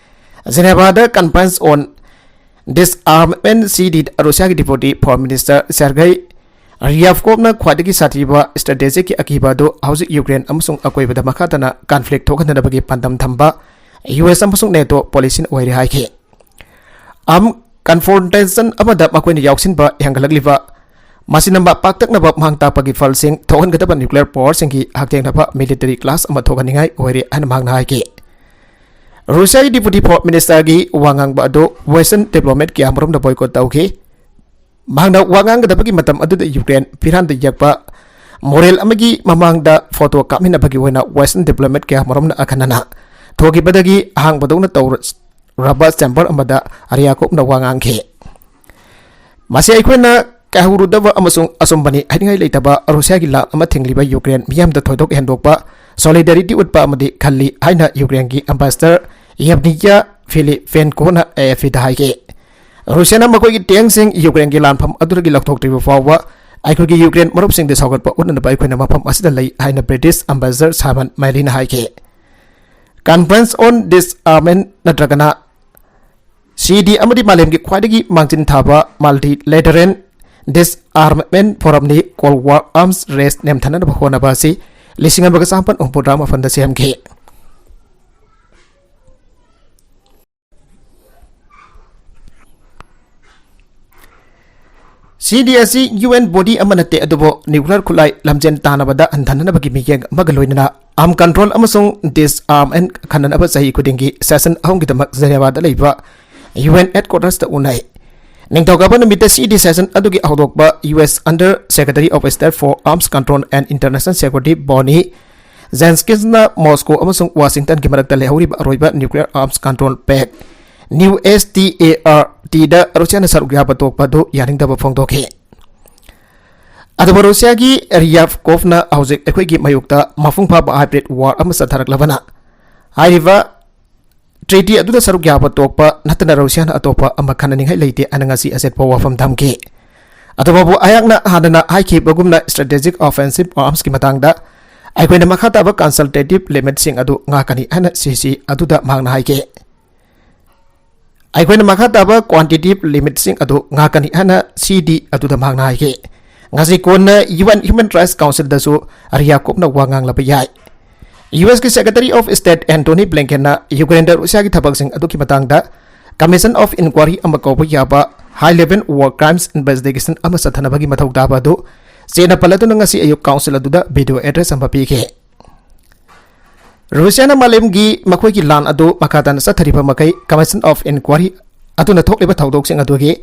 Genevaꯗ Conference on Disarmament C D ꯔꯨꯁꯤꯌꯥꯒꯤ Deputy Foreign Minister Sergei Ryabkovꯅ ꯈ꯭ꯋꯥꯏꯗꯒꯤ ꯁꯥꯊꯤꯕ strategyꯒꯤ ꯑꯀꯤꯕ ꯑꯗꯨ ꯍꯧꯖꯤꯛ Ukraine ꯑꯃꯁꯨꯡ ꯑꯀꯣꯏꯕꯗ ꯃꯈꯥ ꯇꯥꯅ conflict ꯊꯣꯛꯍꯟꯗꯅꯕꯒꯤ ꯄꯥꯟꯗꯝ ꯊꯝꯕ US ꯑꯃꯁꯨꯡ NATO policyꯅ ꯑꯣꯏꯔꯦ ꯍꯥꯏꯈꯤ꯫ Armed confrontation ꯑꯃꯗ ꯃꯈꯣꯏꯅ ꯌꯥꯎꯁꯤꯟꯕ ꯍꯦꯟꯒꯠꯂꯛꯂꯤꯕ ꯃꯁꯤꯅ ꯃ-, ꯄꯥꯛꯇꯛꯅꯕ ꯃꯥꯡ ꯇꯥꯛꯄꯒꯤ ꯐꯜꯁꯤꯡ ꯊꯣꯛꯍꯟꯒꯗꯕ nuclear powerꯁꯤꯡꯒꯤ ꯍꯛꯊꯦꯡꯅꯕ military clash ꯑꯃ ꯊꯣꯛꯍꯟꯅꯤꯡꯉꯥꯏ ꯑꯣꯏꯔꯦ ꯍꯥꯏꯅ ꯃꯍꯥꯛꯅ ꯍꯥꯏꯈꯤ꯫ ꯔꯨꯁꯤꯌꯥꯒꯤ Deputy Foreign Ministerꯒꯤ ꯋꯥ ꯉꯥꯡꯕ ꯑꯗꯨ Western diplomat ꯀꯌꯥ ꯑꯃꯔꯣꯝꯅ boycott ꯇꯧꯈꯤ꯫ ꯃꯍꯥꯛꯅ ꯋꯥ ꯉꯥꯡꯒꯗꯕꯒꯤ ꯃꯇꯝ ꯑꯗꯨꯗ Ukraine ꯐꯤꯔꯥꯟꯗ ꯌꯦꯛꯄ memorial ꯑꯃꯒꯤ ꯃꯃꯥꯡꯗ photo ꯀꯥꯞꯃꯤꯟꯅꯕꯒꯤ ꯑꯣꯏꯅ Western diplomat ꯀꯌꯥ ꯑꯃꯔꯣꯝꯅ ꯑꯈꯟꯅꯅ ꯊꯣꯛꯈꯤꯕꯗꯒꯤ ꯑꯍꯥꯡꯕꯗꯧꯅ ꯇꯧꯔꯕ chamber ꯑꯃꯗ Ryabkovꯅ ꯋꯥ ꯉꯥꯡꯈꯤ꯫ ꯃꯁꯤ ꯑꯩꯈꯣꯏꯅ ꯀꯥꯏꯍꯧꯔꯨꯗꯕ ꯑꯃꯁꯨꯡ ꯑꯆꯨꯝꯕꯅꯤ ꯍꯥꯏꯅꯤꯡꯉꯥꯏ ꯂꯩꯇꯕ ꯔꯨꯁꯤꯌꯥꯒꯤ ꯂꯥꯟ ꯑꯃ ꯊꯤꯡꯂꯤꯕ Ukraine ꯃꯤꯌꯥꯝꯗ ꯊꯣꯏꯗꯣꯛ ꯍꯦꯟꯗꯣꯛꯄ solidarity ꯎꯠꯄ ꯑꯃꯗꯤ ꯈꯜꯂꯤ ꯍꯥꯏꯅ Ukraineꯒꯤ Ambassador Yevgenia Filipenkoꯅ AFPꯗ ꯍꯥꯏꯈꯤ꯫ ꯔꯨꯁꯤꯌꯥꯅ ꯃꯈꯣꯏꯒꯤ tankꯁꯤꯡ Ukraineꯒꯤ ꯂꯥꯟꯐꯝ ꯑꯗꯨꯗꯒꯤ ꯂꯧꯊꯣꯛꯇ꯭ꯔꯤꯕ ꯐꯥꯎꯕ ꯑꯩꯈꯣꯏꯒꯤ Ukraine ꯃꯔꯨꯞꯁꯤꯡꯗ ꯁꯧꯒꯠꯄ ꯎꯠꯅꯅꯕ ꯑꯩꯈꯣꯏꯅ ꯃꯐꯝ ꯑꯁꯤꯗ ꯂꯩ ꯍꯥꯏꯅ British Ambassador Simon Malleyꯅ ꯍꯥꯏꯈꯤ꯫ Conference on Disarmament ꯅꯠꯇ꯭ꯔꯒꯅ C D ꯑꯃꯗꯤ ꯃꯥꯂꯦꯝꯒꯤ ꯈ꯭ꯋꯥꯏꯗꯒꯤ ꯃꯥꯡꯖꯤꯟ ꯊꯥꯕ multilateral disarmament forumꯅꯤ꯫ Cold War arms race ꯅꯦꯝꯊꯅꯅꯕ ꯍꯣꯠꯅꯕ ꯑꯁꯤ ꯂꯤꯁꯤꯡ ꯑꯃꯒ ꯆꯥꯃꯥꯄꯟ ꯍꯨꯝꯐꯨꯇꯔꯥ ꯃꯥꯄꯟꯗ ꯁꯦꯝꯈꯤ꯫ ꯁꯤ ꯗꯤ ꯑꯁꯤ ꯌꯨ ꯑꯦꯟ ꯕꯣꯗꯤ ꯑꯃ ꯅꯠꯇꯦ, ꯑꯗꯨꯕꯨ ꯅ꯭ꯌꯨꯀ꯭ꯂꯤꯌꯔ ꯈꯨꯠꯂꯥꯏ ꯂꯝꯖꯦꯟ ꯇꯥꯟꯅꯕꯗ ꯍꯟꯊꯅꯅꯕꯒꯤ ꯃꯤꯠꯌꯦꯡ ꯑꯃꯒ ꯂꯣꯏꯅꯅ ꯑꯥꯔꯝ ꯀꯟꯇ꯭ꯔꯣꯜ ꯑꯃꯁꯨꯡ ꯗꯤꯁꯑꯥꯔꯝ ꯈꯟꯅꯅꯕ ꯆꯍꯤ ꯈꯨꯗꯤꯡꯒꯤ ꯁꯦꯁꯟ ꯑꯍꯨꯝꯒꯤꯗꯃꯛ ꯖꯦꯅꯦꯚꯥꯗ ꯂꯩꯕ ꯌꯨ ꯑꯦꯟ ꯍꯦꯗꯀ꯭ꯋꯥꯇꯔꯁꯇ ꯎꯅꯩ꯫ ꯅꯤꯡꯊꯧꯀꯥꯕ ꯅꯨꯃꯤꯠꯇ ꯁꯤ ꯗꯤ ꯁꯦꯁꯟ ꯑꯗꯨꯒꯤ ꯍꯧꯗꯣꯛꯄ U S Under Secretary of State for Arms Control and International Security Bonnie Jenkins-ꯅ ꯃꯣꯁꯀꯣ ꯑꯃꯁꯨꯡ ꯋꯥꯁꯤꯡꯇꯟꯒꯤ ꯃꯔꯛꯇ ꯂꯩꯍꯧꯔꯤꯕ ꯑꯔꯣꯏꯕ nuclear arms control pact new S T A R ꯇꯤꯗ ꯔꯨꯁꯤꯌꯥꯅ ꯁꯔꯨꯛ ꯌꯥꯕ ꯇꯣꯛꯄ ꯑꯗꯨ ꯌꯥꯅꯤꯡꯗꯕ ꯐꯣꯡꯗꯣꯛꯈꯤ꯫ ꯑꯗꯨꯕꯨ ꯔꯨꯁꯤꯌꯥꯒꯤ ꯔꯤꯌꯥꯐꯀꯣꯚꯅ ꯍꯧꯖꯤꯛ ꯑꯩꯈꯣꯏꯒꯤ ꯃꯥꯌꯣꯛꯇ ꯃꯄꯨꯡ ꯐꯥꯕ ꯍꯥꯏꯕ꯭ꯔꯤꯗ ꯋꯥꯔ ꯑꯃ ꯆꯠꯊꯔꯛꯂꯕꯅ ꯍꯥꯏꯔꯤꯕ ꯇ꯭ꯔꯤꯇꯤ ꯑꯗꯨꯗ ꯁꯔꯨꯛ ꯌꯥꯕ ꯇꯣꯛꯄ ꯅꯠꯇꯅ ꯔꯨꯁꯤꯌꯥꯅ ꯑꯇꯣꯞꯄ ꯑꯃ ꯈꯟꯅꯅꯤꯡꯉꯥꯏ ꯂꯩꯇꯦ ꯍꯥꯏꯅ ꯉꯁꯤ ꯑꯆꯦꯠꯄ ꯋꯥꯐꯝ ꯊꯝꯈꯤ꯫ ꯑꯗꯨꯕꯨ ꯑꯩꯍꯥꯛꯅ ꯍꯥꯟꯅꯅ ꯍꯥꯏꯈꯤꯕꯒꯨꯝꯅ strategic offensive arms-ꯀꯤ ꯃꯇꯥꯡꯗ ꯑꯩꯈꯣꯏꯅ ꯃꯈꯥ ꯇꯥꯕ consultative limit-ꯁꯤꯡ ꯑꯗꯨ ꯉꯥꯛꯀꯅꯤ ꯍꯥꯏꯅ ꯁꯤ ꯁꯤ ꯑꯗꯨꯗ ꯃꯍꯥꯛꯅ ꯍꯥꯏꯈꯤ꯫ ꯑꯩꯈꯣꯏꯅ ꯃꯈꯥ ꯇꯥꯕ quantitative limit-ꯁꯤꯡ ꯑꯗꯨ ꯉꯥꯛꯀꯅꯤ ꯍꯥꯏꯅ ꯁꯤ ꯗꯤ ꯑꯗꯨꯗ ꯃꯍꯥꯛꯅ ꯍꯥꯏꯈꯤ꯫ ꯉꯁꯤ ꯀꯣꯟꯅ ꯌꯨ ꯑꯦꯟ Human Rights Council-ꯗꯁꯨ ꯔꯤꯌꯥꯀꯣꯚꯅ ꯋꯥ ꯉꯥꯡꯂꯕ ꯌꯥꯏ꯫ ꯌꯨ ꯑꯦꯁ-ꯀꯤ Secretary of State Antony Blinken-ꯅ ꯌꯨꯀ꯭ꯔꯦꯟꯗ ꯔꯨꯁꯤꯌꯥꯒꯤ ꯊꯕꯛꯁꯤꯡ ꯑꯗꯨꯒꯤ ꯃꯇꯥꯡꯗ Commission of Inquiry ꯑꯃ ꯀꯧꯕ ꯌꯥꯕ high level war crimes investigation ꯑꯃ ꯆꯠꯊꯅꯕꯒꯤ ꯃꯊꯧ ꯇꯥꯕ ꯑꯗꯨ ꯆꯦꯠꯅ ꯄꯜꯂꯗꯨꯅ ꯉꯁꯤ ꯑꯌꯨꯛ council ꯑꯗꯨꯗ video address ꯑꯃ ꯄꯤꯈꯤ꯫ ꯔꯨꯁꯤꯌꯥꯅ ꯃꯥꯂꯦꯝꯒꯤ ꯃꯈꯣꯏꯒꯤ ꯂꯥꯟ ꯑꯗꯨ ꯃꯈꯥ ꯇꯥꯅ ꯆꯠꯊꯔꯤꯕ ꯃꯈꯩ Commission of Inquiry ꯑꯗꯨꯅ ꯊꯣꯛꯂꯤꯕ ꯊꯧꯗꯣꯛꯁꯤꯡ ꯑꯗꯨꯒꯤ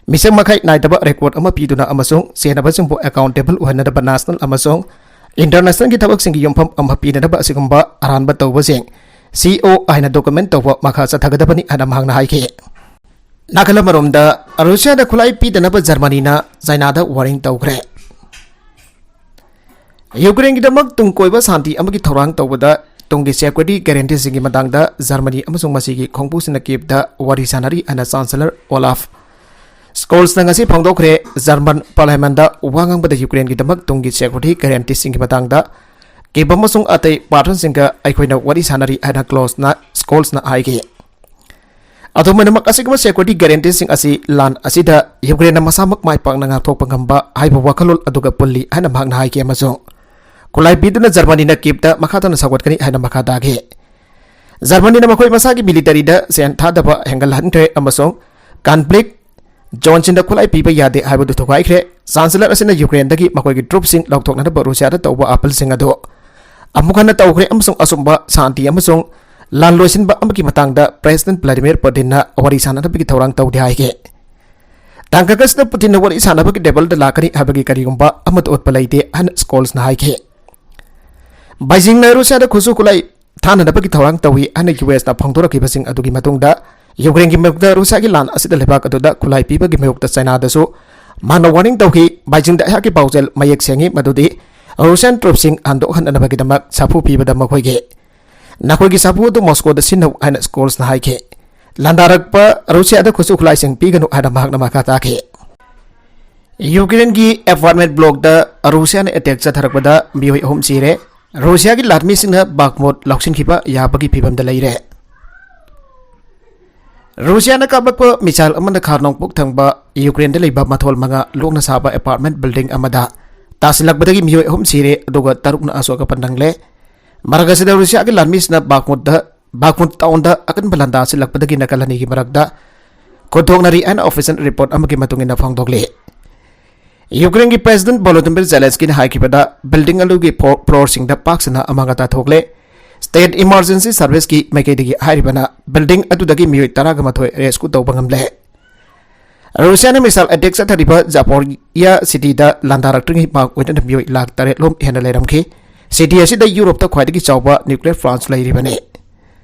ꯃꯤꯁꯛ ꯃꯈꯩ ꯅꯥꯏꯗꯕ record ꯑꯃ ꯄꯤꯗꯨꯅ ꯑꯃꯁꯨꯡ ꯆꯦꯟꯅꯕꯁꯤꯡꯕꯨ accountable ꯑꯣꯏꯍꯟꯅꯕ national ꯑꯃꯁꯨꯡ international-ꯒꯤ ꯊꯕꯛꯁꯤꯡꯒꯤ ꯌꯨꯝꯐꯝ ꯑꯃ ꯄꯤꯅꯅꯕ ꯑꯁꯤꯒꯨꯝꯕ ꯑꯔꯥꯟꯕ ꯇꯧꯕꯁꯤꯡ C O ꯍꯥꯏꯅ document ꯇꯧꯕ ꯃꯈꯥ ꯆꯠꯊꯒꯗꯕꯅꯤ ꯍꯥꯏꯅ ꯃꯍꯥꯛꯅ ꯍꯥꯏꯈꯤ꯫ ꯅꯥꯀꯜ ꯑꯃꯔꯣꯝꯗ, ꯔꯨꯁꯤꯌꯥꯗ ꯈꯨꯠꯂꯥꯏ ꯄꯤꯗꯅꯕ ꯖꯔꯃꯅꯤꯅ ꯆꯥꯏꯅꯥꯗ warning ꯇꯧꯈ꯭ꯔꯦ꯫ ꯌꯨꯀ꯭ꯔꯦꯟꯒꯤꯗꯃꯛ ꯇꯨꯡ ꯀꯣꯏꯕ ꯁꯥꯟꯇꯤ ꯑꯃꯒꯤ ꯊꯧꯔꯥꯡ ꯇꯧꯕꯗ ꯇꯨꯡꯒꯤ security guarantee-ꯁꯤꯡꯒꯤ ꯃꯇꯥꯡꯗ ꯖꯔꯃꯅꯤ ꯑꯃꯁꯨꯡ ꯃꯁꯤꯒꯤ ꯈꯣꯡꯕꯨꯁꯤꯡꯅ ꯀꯤꯞꯇ ꯋꯥꯔꯤ ꯁꯥꯟꯅꯔꯤ ꯍꯥꯏꯅ Chancellor Olaf Scholz-ꯅ ꯉꯁꯤ ꯐꯣꯡꯗꯣꯛꯈ꯭ꯔꯦ꯫ ꯖꯔꯃꯟ parliament-ꯗ ꯋꯥ ꯉꯥꯡꯕꯗ ꯌꯨꯀ꯭ꯔꯦꯟꯒꯤꯗꯃꯛ ꯇꯨꯡꯒꯤ security guarantee-ꯁꯤꯡꯒꯤ ꯃꯇꯥꯡꯗ ꯀꯤꯞ ꯑꯃꯁꯨꯡ ꯑꯇꯩ partner-ꯁꯤꯡꯒ ꯑꯩꯈꯣꯏꯅ ꯋꯥꯔꯤ ꯁꯥꯟꯅꯔꯤ ꯍꯥꯏꯅ Scholz-ꯅ, Scholz-ꯅ ꯍꯥꯏꯈꯤ꯫ ꯑꯗꯨꯝ ꯑꯣꯏꯅꯃꯛ, ꯑꯁꯤꯒꯨꯝꯕ security guarantee-ꯁꯤꯡ ꯑꯁꯤ ꯂꯥꯟ ꯑꯁꯤꯗ ꯌꯨꯀ꯭ꯔꯦꯟꯅ ꯃꯁꯥꯃꯛ ꯃꯥꯏ ꯄꯥꯛꯅ ꯉꯥꯛꯊꯣꯛꯄ ꯉꯝꯕ ꯍꯥꯏꯕ ꯋꯥꯈꯜꯂꯣꯟ ꯑꯗꯨꯒ ꯄꯨꯜꯂꯤ ꯍꯥꯏꯅ ꯃꯍꯥꯛꯅ ꯍꯥꯏꯈꯤ ꯑꯃꯁꯨꯡ ꯈꯨꯠꯂꯥꯏ ꯄꯤꯗꯨꯅ ꯖꯔꯃꯅꯤꯅ ꯀꯤꯞꯇ ꯃꯈꯥ ꯇꯥꯅ ꯁꯧꯒꯠꯀꯅꯤ ꯍꯥꯏꯅ ꯃꯈꯥ ꯇꯥꯈꯤ꯫ ꯖꯔꯃꯅꯤꯅ ꯃꯈꯣꯏ ꯃꯁꯥꯒꯤ military-ꯗ ꯁꯦꯟ ꯊꯥꯗꯕ ꯍꯦꯟꯒꯠꯍꯟꯈ꯭ꯔꯦ ꯑꯃꯁꯨꯡ conflict ꯖꯣꯟꯁꯟꯗ ꯈꯨꯠꯂꯥꯏ ꯄꯤꯕ ꯌꯥꯗꯦ ꯍꯥꯏꯕꯗꯨ ꯊꯨꯒꯥꯏꯈ꯭ꯔꯦ꯫ ꯆꯥꯟꯁꯦꯂꯔ ꯑꯁꯤꯅ ꯌꯨꯀ꯭ꯔꯦꯟꯗꯒꯤ ꯃꯈꯣꯏꯒꯤ ꯇ꯭ꯔꯨꯞꯁꯤꯡ ꯂꯧꯊꯣꯛꯅꯅꯕ ꯔꯨꯁꯤꯌꯥꯗ ꯇꯧꯕ ꯑꯥꯄꯜꯁꯤꯡ ꯑꯗꯨ ꯑꯃꯨꯛ ꯍꯟꯅ ꯇꯧꯈ꯭ꯔꯦ ꯑꯃꯁꯨꯡ ꯑꯆꯨꯝꯕ, ꯁꯥꯟꯇꯤ ꯑꯃꯁꯨꯡ ꯂꯥꯟ ꯂꯣꯏꯁꯤꯟꯕ ꯑꯃꯒꯤ ꯃꯇꯥꯡꯗ ꯄ꯭ꯔꯦꯁꯤꯗꯦꯟꯠ ꯚ꯭ꯂꯥꯗꯤꯃꯤꯔ ꯄꯨꯇꯤꯟꯅ ꯋꯥꯔꯤ ꯁꯥꯟꯅꯅꯕꯒꯤ ꯊꯧꯔꯥꯡ ꯇꯧꯗꯦ ꯍꯥꯏꯈꯤ꯫ ꯇꯥꯡꯀꯛ ꯑꯁꯤꯗ ꯄꯨꯇꯤꯟꯅ ꯋꯥꯔꯤ ꯁꯥꯟꯅꯕꯒꯤ ꯇꯦꯕꯜꯗ ꯂꯥꯛꯀꯅꯤ ꯍꯥꯏꯕꯒꯤ ꯀꯔꯤꯒꯨꯝꯕ ꯑꯃꯠꯇ ꯎꯠꯄ ꯂꯩꯇꯦ ꯍꯥꯏꯅ ꯁ꯭ꯀꯣꯜꯁꯅ ꯍꯥꯏꯈꯤ꯫ ꯕꯩꯖꯤꯡꯅ ꯔꯨꯁꯤꯌꯥꯗ ꯈꯨꯠꯁꯨ ꯈꯨꯠꯂꯥꯏ ꯊꯥꯅꯅꯕꯒꯤ ꯊꯧꯔꯥꯡ ꯇꯧꯏ ꯍꯥꯏꯅ ꯌꯨ ꯑꯦꯁꯅ ꯐꯣꯡꯗꯣꯔꯛꯈꯤꯕꯁꯤꯡ ꯑꯗꯨꯒꯤ ꯃꯇꯨꯡꯗ ꯌꯨꯀ꯭ꯔꯦꯟꯒꯤ ꯃꯥꯌꯣꯛꯇ ꯔꯨꯁꯤꯌꯥꯒꯤ ꯂꯥꯟ ꯑꯁꯤꯗ ꯂꯩꯕꯥꯛ ꯑꯗꯨꯗ ꯈꯨꯠꯂꯥꯏ ꯄꯤꯕꯒꯤ ꯃꯥꯌꯣꯛꯇ ꯆꯥꯏꯅꯥꯗꯁꯨ ꯃꯥꯅ ꯋꯥꯔꯅꯤꯡ ꯇꯧꯈꯤ꯫ ꯕꯩꯖꯤꯡꯗ ꯑꯩꯍꯥꯛꯀꯤ ꯄꯥꯎꯖꯦꯜ ꯃꯌꯦꯛ ꯁꯦꯡꯏ ꯃꯗꯨꯗꯤ ꯔꯨꯁꯤꯌꯥꯟ ꯇ꯭ꯔꯨꯞꯁꯤꯡ ꯍꯟꯗꯣꯛꯍꯟꯅꯅꯕꯒꯤꯗꯃꯛ ꯁꯥꯐꯨ ꯄꯤꯕꯗ ꯃꯈꯣꯏꯒꯤ ꯅꯈꯣꯏꯒꯤ ꯁꯥꯐꯨ ꯑꯗꯨ ꯃꯣꯁꯀꯣꯗ ꯁꯤꯟꯅꯧ ꯍꯥꯏꯅ ꯁ꯭ꯀꯣꯜꯁꯅ ꯍꯥꯏꯈꯤ꯫ ꯂꯥꯟꯗꯥꯔꯛꯄ ꯔꯨꯁꯤꯌꯥꯗ ꯈꯨꯠꯁꯨ ꯈꯨꯠꯂꯥꯏꯁꯤꯡ ꯄꯤꯒꯅꯨ ꯍꯥꯏꯅ ꯃꯍꯥꯛꯅ ꯃꯈꯥ ꯇꯥꯈꯤ꯫ ꯌꯨꯀ꯭ꯔꯦꯟꯒꯤ ꯑꯦꯄꯥꯔꯠꯃꯦꯟꯠ ꯕ꯭ꯂꯣꯛꯇ ꯔꯨꯁꯤꯌꯥꯅ ꯑꯦꯇꯦꯛ ꯆꯠꯊꯔꯛꯄꯗ ꯃꯤꯑꯣꯏ ꯑꯍꯨꯝ ꯁꯤꯔꯦ꯫ ꯔꯨꯁꯤꯌꯥꯒꯤ ꯂꯥꯟꯃꯤꯁꯤꯡꯅ ꯕꯥꯈꯃꯨꯠ ꯂꯧꯁꯤꯟꯈꯤꯕ ꯌꯥꯕꯒꯤ ꯐꯤꯕꯝꯗ ꯂꯩꯔꯦ꯫ ꯔꯨꯁꯤꯌꯥꯅ ꯀꯥꯞꯂꯛꯄ ꯃꯤꯁꯥꯏꯜ ꯑꯃꯅ ꯈꯥ ꯅꯣꯡꯄꯣꯛ ꯊꯪꯕ ꯌꯨꯀ꯭ꯔꯦꯟꯗ ꯂꯩꯕ ꯃꯊꯣꯜ ꯃꯉꯥ ꯂꯣꯛꯅ ꯁꯥꯕ ꯑꯦꯄꯥꯔꯠꯃꯦꯟꯠ ꯕꯤꯜꯗꯤꯡ ꯑꯃꯗ ꯇꯥꯁꯤꯜꯂꯛꯄꯗꯒꯤ ꯃꯤꯑꯣꯏ ꯑꯍꯨꯝ ꯁꯤꯔꯦ, ꯑꯗꯨꯒ ꯇꯔꯨꯛꯅ ꯑꯁꯣꯛ ꯑꯄꯟ ꯅꯪꯂꯦ꯫ ꯃꯔꯛ ꯑꯁꯤꯗ ꯔꯨꯁꯤꯌꯥꯒꯤ ꯂꯥꯟꯃꯤꯁꯤꯡꯅ ꯕꯥꯈꯃꯨꯠꯇ, ꯕꯥꯈꯃꯨꯠ ꯇꯥꯎꯟꯗ ꯑꯀꯟꯕ ꯂꯥꯟꯗꯥ ꯁꯤꯜꯂꯛꯄꯗꯒꯤ ꯅꯥꯀꯜ ꯑꯅꯤꯒꯤ ꯃꯔꯛꯇ ꯈꯨꯠꯊꯣꯛꯅꯔꯤ ꯍꯥꯏꯅ ꯑꯣꯐꯤꯁꯤꯌꯦꯜ ꯔꯤꯄꯣꯔꯠ ꯑꯃꯒꯤ ꯃꯇꯨꯡ ꯏꯟꯅ ꯐꯣꯡꯗꯣꯛꯂꯤ꯫ ꯌꯨꯀ꯭ꯔꯦꯟꯒꯤ ꯄ꯭ꯔꯦꯁꯤꯗꯦꯟꯠ ꯚꯣꯂꯣꯗꯤꯃꯤꯔ ꯖꯦꯂꯦꯟꯁꯀꯤꯅ ꯍꯥꯏꯈꯤꯕꯗ, ꯕꯤꯜꯗꯤꯡ ꯑꯗꯨꯒꯤ ꯐꯣ-, ꯐ꯭ꯂꯣꯔꯁꯤꯡꯗ ꯄꯥꯛ ꯁꯟꯅ ꯑꯃꯥꯡ ꯑꯇꯥ ꯊꯣꯛꯂꯦ꯫ ꯁ꯭ꯇꯦꯠ ꯏꯃꯥꯔꯖꯦꯟꯁꯤ ꯁꯔꯚꯤꯁꯀꯤ ꯃꯥꯏꯀꯩꯗꯒꯤ ꯍꯥꯏꯔꯤꯕꯅ ꯕꯤꯜꯗꯤꯡ ꯑꯗꯨꯗꯒꯤ ꯃꯤꯑꯣꯏ ꯇꯔꯥꯒ ꯃꯥꯊꯣꯏ ꯔꯦꯁꯀ꯭ꯌꯨ ꯇꯧꯕ ꯉꯝꯂꯦ꯫ ꯔꯨꯁꯤꯌꯥꯅ ꯃꯤꯁꯥꯏꯜ ꯑꯦꯇꯦꯛ ꯆꯠꯊꯔꯤꯕ ꯖꯥꯄꯣꯔꯤꯌꯥ ꯁꯤꯇꯤꯗ ꯂꯥꯟꯗꯥꯔꯛꯇ꯭ꯔꯤꯉꯩ ꯃꯥꯛ ꯑꯣꯏꯅꯅ ꯃꯤꯑꯣꯏ ꯂꯥꯈ ꯇꯔꯦꯠ ꯂꯣꯝ ꯍꯦꯟꯅ ꯂꯩꯔꯝꯈꯤ꯫ ꯁꯤꯇꯤ ꯑꯁꯤꯗ ꯌꯨꯔꯣꯞꯇ ꯈ꯭ꯋꯥꯏꯗꯒꯤ ꯆꯥꯎꯕ ꯅ꯭ꯌꯨꯀ꯭ꯂꯤꯌꯔ ꯄ꯭ꯂꯥꯟꯠꯁꯨ ꯂꯩꯔꯤꯕꯅꯤ꯫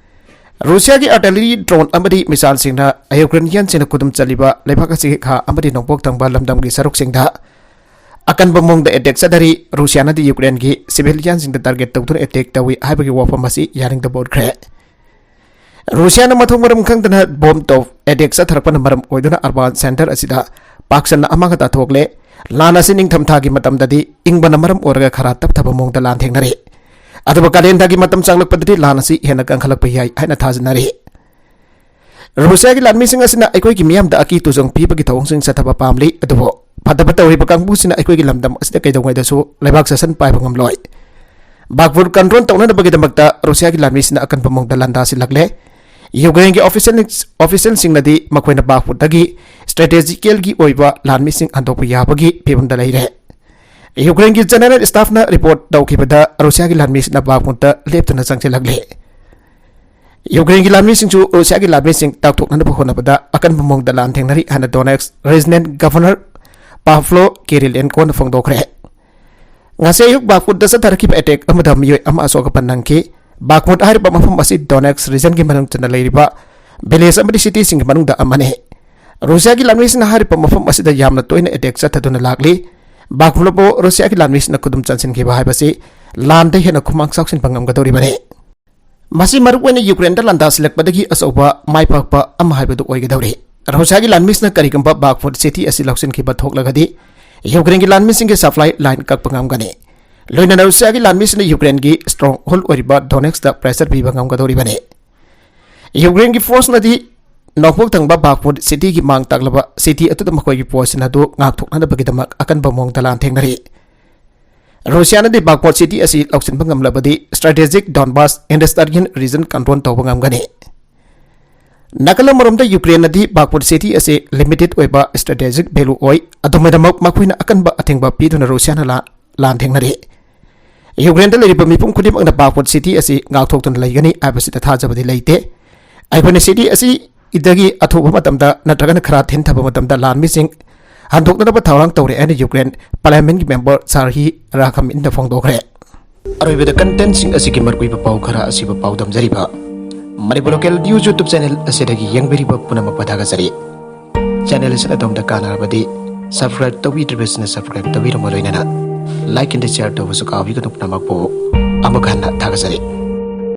ꯔꯨꯁꯤꯌꯥꯒꯤ ꯑꯥꯔꯇꯤꯂꯔꯤ, ꯗ꯭ꯔꯣꯟ ꯑꯃꯗꯤ ꯃꯤꯁꯥꯏꯜꯁꯤꯡꯅ ꯌꯨꯀ꯭ꯔꯦꯅꯤꯌꯟꯁꯤꯡꯅ ꯈꯨꯗꯨꯝ ꯆꯜꯂꯤꯕ ꯂꯩꯕꯥꯛ ꯑꯁꯤꯒꯤ ꯈꯥ ꯑꯃꯗꯤ ꯅꯣꯡꯄꯣꯛ ꯊꯪꯕ ꯂꯝꯗꯝꯒꯤ ꯁꯔꯨꯛꯁꯤꯡꯗ ꯑꯀꯟꯕ ꯃꯑꯣꯡꯗ ꯑꯦꯇꯦꯛ ꯆꯠꯊꯔꯤ꯫ ꯔꯨꯁꯤꯌꯥꯅꯗꯤ ꯌꯨꯀ꯭ꯔꯦꯟꯒꯤ ꯁꯤꯚꯤꯂꯤꯌꯟꯁꯤꯡꯗ ꯇꯥꯔꯒꯦꯠ ꯇꯧꯗꯨꯅ ꯑꯦꯇꯦꯛ ꯇꯧꯏ ꯍꯥꯏꯕꯒꯤ ꯋꯥꯐꯝ ꯑꯁꯤ ꯌꯥꯅꯤꯡꯗꯕ ꯎꯠꯈ꯭ꯔꯦ꯫ ꯔꯨꯁꯤꯌꯥꯅ ꯃꯊꯣꯡ ꯃꯔꯝ ꯈꯪꯗꯅ ꯕꯣꯝ ꯇꯣꯞ ꯑꯦꯇꯦꯛ ꯆꯠꯊꯔꯛꯄꯅ ꯃꯔꯝ ꯑꯣꯏꯗꯨꯅ ꯑꯔꯕꯥꯟ ꯁꯦꯟꯇꯔ ꯑꯁꯤꯗ ꯄꯥꯛ ꯁꯟꯅ ꯑꯃꯥꯡ ꯑꯇꯥ ꯊꯣꯛꯂꯦ꯫ ꯂꯥꯟ ꯑꯁꯤ ꯅꯤꯡꯊꯝꯊꯥꯒꯤ ꯃꯇꯝꯗꯗꯤ ꯏꯪꯕꯅ ꯃꯔꯝ ꯑꯣꯏꯔꯒ ꯈꯔ ꯇꯞꯊꯕ ꯃꯑꯣꯡꯗ ꯂꯥꯟ ꯊꯦꯡꯅꯔꯤ꯫ ꯑꯗꯨꯕꯨ ꯀꯥꯂꯦꯟꯊꯥꯒꯤ ꯃꯇꯝ ꯆꯪꯂꯛꯄꯗꯗꯤ ꯂꯥꯟ ꯑꯁꯤ ꯍꯦꯟꯅ ꯀꯟꯈꯠꯂꯛꯄ ꯌꯥꯏ ꯍꯥꯏꯅ ꯊꯥꯖꯅꯔꯤ꯫ ꯔꯨꯁꯤꯌꯥꯒꯤ ꯂꯥꯟꯃꯤꯁꯤꯡ ꯑꯁꯤꯅ ꯑꯩꯈꯣꯏꯒꯤ ꯃꯤꯌꯥꯝꯗ ꯑꯀꯤ ꯇꯨꯖꯣꯡ ꯄꯤꯕꯒꯤ ꯊꯧꯑꯣꯡꯁꯤꯡ ꯆꯠꯊꯕ ꯄꯥꯝꯂꯤ, ꯑꯗꯨꯕꯨ ꯐꯠꯇꯕ ꯇꯧꯔꯤꯕ ꯀꯥꯡꯕꯨꯁꯤꯅ ꯑꯩꯈꯣꯏꯒꯤ ꯂꯝꯗꯝ ꯑꯁꯤꯗ ꯀꯩꯗꯧꯉꯩꯗꯁꯨ ꯂꯩꯕꯥꯛ ꯁꯥꯁꯟ ꯄꯥꯏꯕ ꯉꯝꯂꯣꯏ꯫ ꯕꯥꯈꯃꯨꯠ ꯀꯟꯇ꯭ꯔꯣꯜ ꯇꯧꯅꯅꯕꯒꯤꯗꯃꯛꯇ ꯔꯨꯁꯤꯌꯥꯒꯤ ꯂꯥꯟꯃꯤꯁꯤꯡꯅ ꯑꯀꯟꯕ ꯃꯑꯣꯡꯗ ꯂꯥꯟꯗꯥꯁꯤꯜꯂꯛꯂꯦ꯫ ꯌꯨꯀ꯭ꯔꯦꯟꯒꯤ ꯑꯣꯐꯤꯁꯤꯌꯦꯜꯁꯤꯡꯅꯗꯤ ꯃꯈꯣꯏꯅ ꯕꯥꯈꯃꯨꯠꯇꯒꯤ ꯁ꯭ꯇ꯭ꯔꯦꯇꯦꯖꯤꯀꯦꯜꯒꯤ ꯑꯣꯏꯕ ꯂꯥꯟꯃꯤꯁꯤꯡ ꯍꯟꯗꯣꯛꯄ ꯌꯥꯕꯒꯤ ꯐꯤꯕꯝꯗ ꯂꯩꯔꯦ꯫ ꯌꯨꯀ꯭ꯔꯦꯟꯒꯤ ꯖꯦꯅꯔꯦꯜ ꯁ꯭ꯇꯥꯐꯅ ꯔꯤꯄꯣꯔꯠ ꯇꯧꯈꯤꯕꯗ ꯔꯨꯁꯤꯌꯥꯒꯤ ꯂꯥꯟꯃꯤꯁꯤꯡꯅ ꯕꯥꯈꯃꯨꯠꯇ ꯂꯦꯞꯇꯅ ꯆꯪꯁꯤꯜꯂꯛꯂꯦ꯫ ꯌꯨꯀ꯭ꯔꯦꯟꯒꯤ ꯂꯥꯟꯃꯤꯁꯤꯡꯁꯨ ꯔꯨꯁꯤꯌꯥꯒꯤ ꯂꯥꯟꯃꯤꯁꯤꯡ ꯇꯥꯛꯊꯣꯛꯅꯅꯕ ꯍꯣꯠꯅꯕꯗ ꯑꯀꯟꯕ ꯃꯑꯣꯡꯗ ꯂꯥꯟ ꯊꯦꯡꯅꯔꯤ ꯍꯥꯏꯅ ꯗꯣꯅꯦꯠꯁ ꯔꯤꯖꯅꯦꯜ ꯒꯚꯔꯅꯔ ꯄꯥꯚ꯭ꯂꯣ ꯀꯤꯔꯤꯂꯦꯟꯀꯣꯅ ꯐꯣꯡꯗꯣꯛꯈ꯭ꯔꯦ꯫ ꯉꯁꯤ ꯑꯌꯨꯛ ꯕꯥꯈꯃꯨꯠꯇ ꯆꯠꯊꯔꯛꯈꯤꯕ ꯑꯦꯇꯦꯛ ꯑꯃꯗ ꯃꯤꯑꯣꯏ ꯑꯃ ꯑꯁꯣꯛ ꯑꯄꯟ ꯅꯪꯈꯤ꯫ ꯕꯥꯈꯃꯨꯠ ꯍꯥꯏꯔꯤꯕ ꯃꯐꯝ ꯑꯁꯤ ꯗꯣꯅꯦꯠꯁ ꯔꯤꯖꯟꯒꯤ ꯃꯅꯨꯡ ꯆꯟꯅ ꯂꯩꯔꯤꯕ ꯚꯤꯂꯦꯖ ꯑꯃꯗꯤ ꯁꯤꯇꯤꯁꯤꯡꯒꯤ ꯃꯅꯨꯡꯗ ꯑꯃꯅꯤ꯫ ꯔꯨꯁꯤꯌꯥꯒꯤ ꯂꯥꯟꯃꯤꯁꯤꯡꯅ ꯍꯥꯏꯔꯤꯕ ꯃꯐꯝ ꯑꯁꯤꯗ ꯌꯥꯝꯅ ꯇꯣꯏꯅ ꯑꯦꯇꯦꯛ ꯆꯠꯊꯗꯨꯅ ꯂꯥꯛꯂꯤ꯫ ꯕꯥꯈꯃꯨꯠꯄꯨ ꯔꯨꯁꯤꯌꯥꯒꯤ ꯂꯥꯟꯃꯤꯁꯤꯡꯅ ꯈꯨꯗꯨꯝ ꯆꯟꯁꯤꯟꯈꯤꯕ ꯍꯥꯏꯕꯁꯤ ꯂꯥꯟꯗ ꯍꯦꯟꯅ ꯈꯨꯃꯥꯡ ꯆꯥꯎꯁꯤꯟꯕ ꯉꯝꯒꯗꯧꯔꯤꯕꯅꯤ꯫ ꯃꯁꯤ ꯃꯔꯨꯑꯣꯏꯅ ꯌꯨꯀ꯭ꯔꯦꯟꯗ ꯂꯥꯟꯗꯥꯁꯤꯜꯂꯛꯄꯗꯒꯤ ꯑꯆꯧꯕ ꯃꯥꯏ ꯄꯥꯛꯄ ꯑꯃ ꯍꯥꯏꯕꯗꯨ ꯑꯣꯏꯒꯗꯧꯔꯤ꯫ ꯔꯨꯁꯤꯌꯥꯒꯤ ꯂꯥꯟꯃꯤꯁꯤꯡꯅ ꯀꯔꯤꯒꯨꯝꯕ ꯕꯥꯈꯃꯨꯠ ꯁꯤꯇꯤ ꯑꯁꯤ ꯂꯧꯁꯤꯟꯈꯤꯕ ꯊꯣꯛꯂꯒꯗꯤ ꯌꯨꯀ꯭ꯔꯦꯟꯒꯤ ꯂꯥꯟꯃꯤꯁꯤꯡꯒꯤ ꯁꯄ꯭ꯂꯥꯏ ꯂꯥꯏꯟ ꯀꯛꯄ ꯉꯝꯒꯅꯤ꯫ ꯂꯣꯏꯅꯅ ꯔꯨꯁꯤꯌꯥꯒꯤ ꯂꯥꯟꯃꯤꯁꯤꯡꯅ ꯌꯨꯀ꯭ꯔꯦꯟꯒꯤ ꯁ꯭ꯇꯔꯣꯡ ꯍꯣꯜ ꯑꯣꯏꯔꯤꯕ ꯗꯣꯅꯦꯠꯁꯇ ꯄ꯭ꯔꯦꯁꯔ ꯄꯤꯕ ꯉꯝꯒꯗꯧꯔꯤꯕꯅꯤ꯫ ꯌꯨꯀ꯭ꯔꯦꯟꯒꯤ ꯐꯣꯔꯁꯅꯗꯤ ꯅꯣꯡꯄꯣꯛ ꯊꯪꯕ ꯕꯥꯈꯃꯨꯠ ꯁꯤꯇꯤꯒꯤ ꯃꯥꯡ ꯇꯥꯛꯂꯕ ꯁꯤꯇꯤ ꯑꯗꯨꯗ ꯃꯈꯣꯏꯒꯤ ꯄꯣꯁꯁꯤꯡ ꯑꯗꯨ ꯉꯥꯛꯊꯣꯛꯅꯅꯕꯒꯤꯗꯃꯛ ꯑꯀꯟꯕ ꯃꯑꯣꯡꯗ ꯂꯥꯟ ꯊꯦꯡꯅꯔꯤ꯫ ꯔꯨꯁꯤꯌꯥꯅꯗꯤ ꯕꯥꯈꯃꯨꯠ ꯁꯤꯇꯤ ꯑꯁꯤ ꯂꯧꯁꯤꯟꯕ ꯉꯝꯂꯕꯗꯤ ꯁ꯭ꯇ꯭ꯔꯦꯇꯦꯖꯤꯛ ꯗꯣꯟꯕꯥꯁ ꯏꯟꯗꯁꯇ꯭ꯔꯤꯌꯟ ꯔꯤꯖꯟ ꯀꯟꯇ꯭ꯔꯣꯜ ꯇꯧꯕ ꯉꯝꯒꯅꯤ꯫ ꯅꯥꯀꯜ ꯑꯃꯔꯣꯝꯗ ꯌꯨꯀ꯭ꯔꯦꯟꯅꯗꯤ ꯕꯥꯈꯃꯨꯠ ꯁꯤꯇꯤ ꯑꯁꯤ ꯂꯤꯃꯤꯇꯦꯗ ꯑꯣꯏꯕ ꯁ꯭ꯇ꯭ꯔꯦꯇꯦꯖꯤꯛ ꯚꯦꯂꯨ ꯑꯣꯏ, ꯑꯗꯨꯃꯥꯏꯅꯃꯛ ꯃꯈꯣꯏꯅ ꯑꯀꯟꯕ ꯑꯊꯤꯡꯕ ꯄꯤꯗꯨꯅ ꯔꯨꯁꯤꯌꯥꯅ ꯂꯥ-, ꯂꯥꯟ ꯊꯦꯡꯅꯔꯤ꯫ ꯌꯨꯀ꯭ꯔꯦꯟꯗ ꯂꯩꯔꯤꯕ ꯃꯤꯄꯨꯝ ꯈꯨꯗꯤꯡꯃꯛꯅ ꯕꯥꯈꯃꯨꯠ ꯁꯤꯇꯤ ꯑꯁꯤ ꯉꯥꯛꯊꯣꯛꯇꯨꯅ ꯂꯩꯒꯅꯤ ꯍꯥꯏꯕꯁꯤꯗ ꯊꯥꯖꯕꯗꯤ ꯂꯩꯇꯦ꯫ ꯑꯩꯈꯣꯏꯅ ꯁꯤꯇꯤ ꯑꯁꯤꯗꯒꯤ ꯑꯊꯨꯕ ꯃꯇꯝꯗ ꯅꯠꯇ꯭ꯔꯒꯅ ꯈꯔ ꯊꯦꯡꯊꯕ ꯃꯇꯝꯗ ꯂꯥꯟꯃꯤꯁꯤꯡ ꯍꯟꯗꯣꯛꯅꯅꯕ ꯊꯧꯔꯥꯡ ꯇꯧꯔꯦ ꯍꯥꯏꯅ ꯌꯨꯀ꯭ꯔꯦꯟ ꯄꯥꯔꯂꯤꯌꯥꯃꯦꯟꯠꯀꯤ ꯃꯦꯝꯕꯔ ꯁꯥꯔꯍꯤ ꯔꯥꯈꯥꯃꯤꯟꯅ ꯐꯣꯡꯗꯣꯛꯈ꯭ꯔꯦ꯫ ꯑꯔꯣꯏꯕꯗ ꯀꯟꯇꯦꯟꯠꯁꯤꯡ ꯑꯁꯤꯒꯤ ꯃꯔꯨꯑꯣꯏꯕ ꯄꯥꯎ ꯈꯔ ꯑꯁꯤꯕꯨ ꯄꯥꯎꯗꯝꯖꯔꯤꯕ Manipur local news YouTube channel ꯑꯁꯤꯗꯒꯤ ꯌꯦꯡꯕꯤꯔꯤꯕ ꯄꯨꯝꯅꯃꯛꯄꯨ ꯊꯥꯒꯠꯆꯔꯤ꯫ ꯆꯦꯅꯦꯜ ꯑꯁꯤꯅ ꯑꯗꯣꯝꯗ ꯀꯥꯟꯅꯔꯕꯗꯤ ꯁꯕꯁꯀ꯭ꯔꯥꯏꯕ ꯇꯧꯕꯤꯗ꯭ꯔꯤꯕꯁꯤꯡꯅ ꯁꯕꯁꯀ꯭ꯔꯥꯏꯕ ꯇꯧꯕꯤꯔꯝꯕ ꯂꯣꯏꯅꯅ ꯂꯥꯏꯛ ꯑꯦꯟ ꯁꯤꯌꯔ ꯇꯧꯕꯁꯨ ꯀꯥꯎꯕꯤꯒꯅꯨ꯫ ꯄꯨꯝꯅꯃꯛꯄꯨ ꯑꯃꯨꯛ ꯍꯟꯅ ꯊꯥꯒꯠꯆꯔꯤ꯫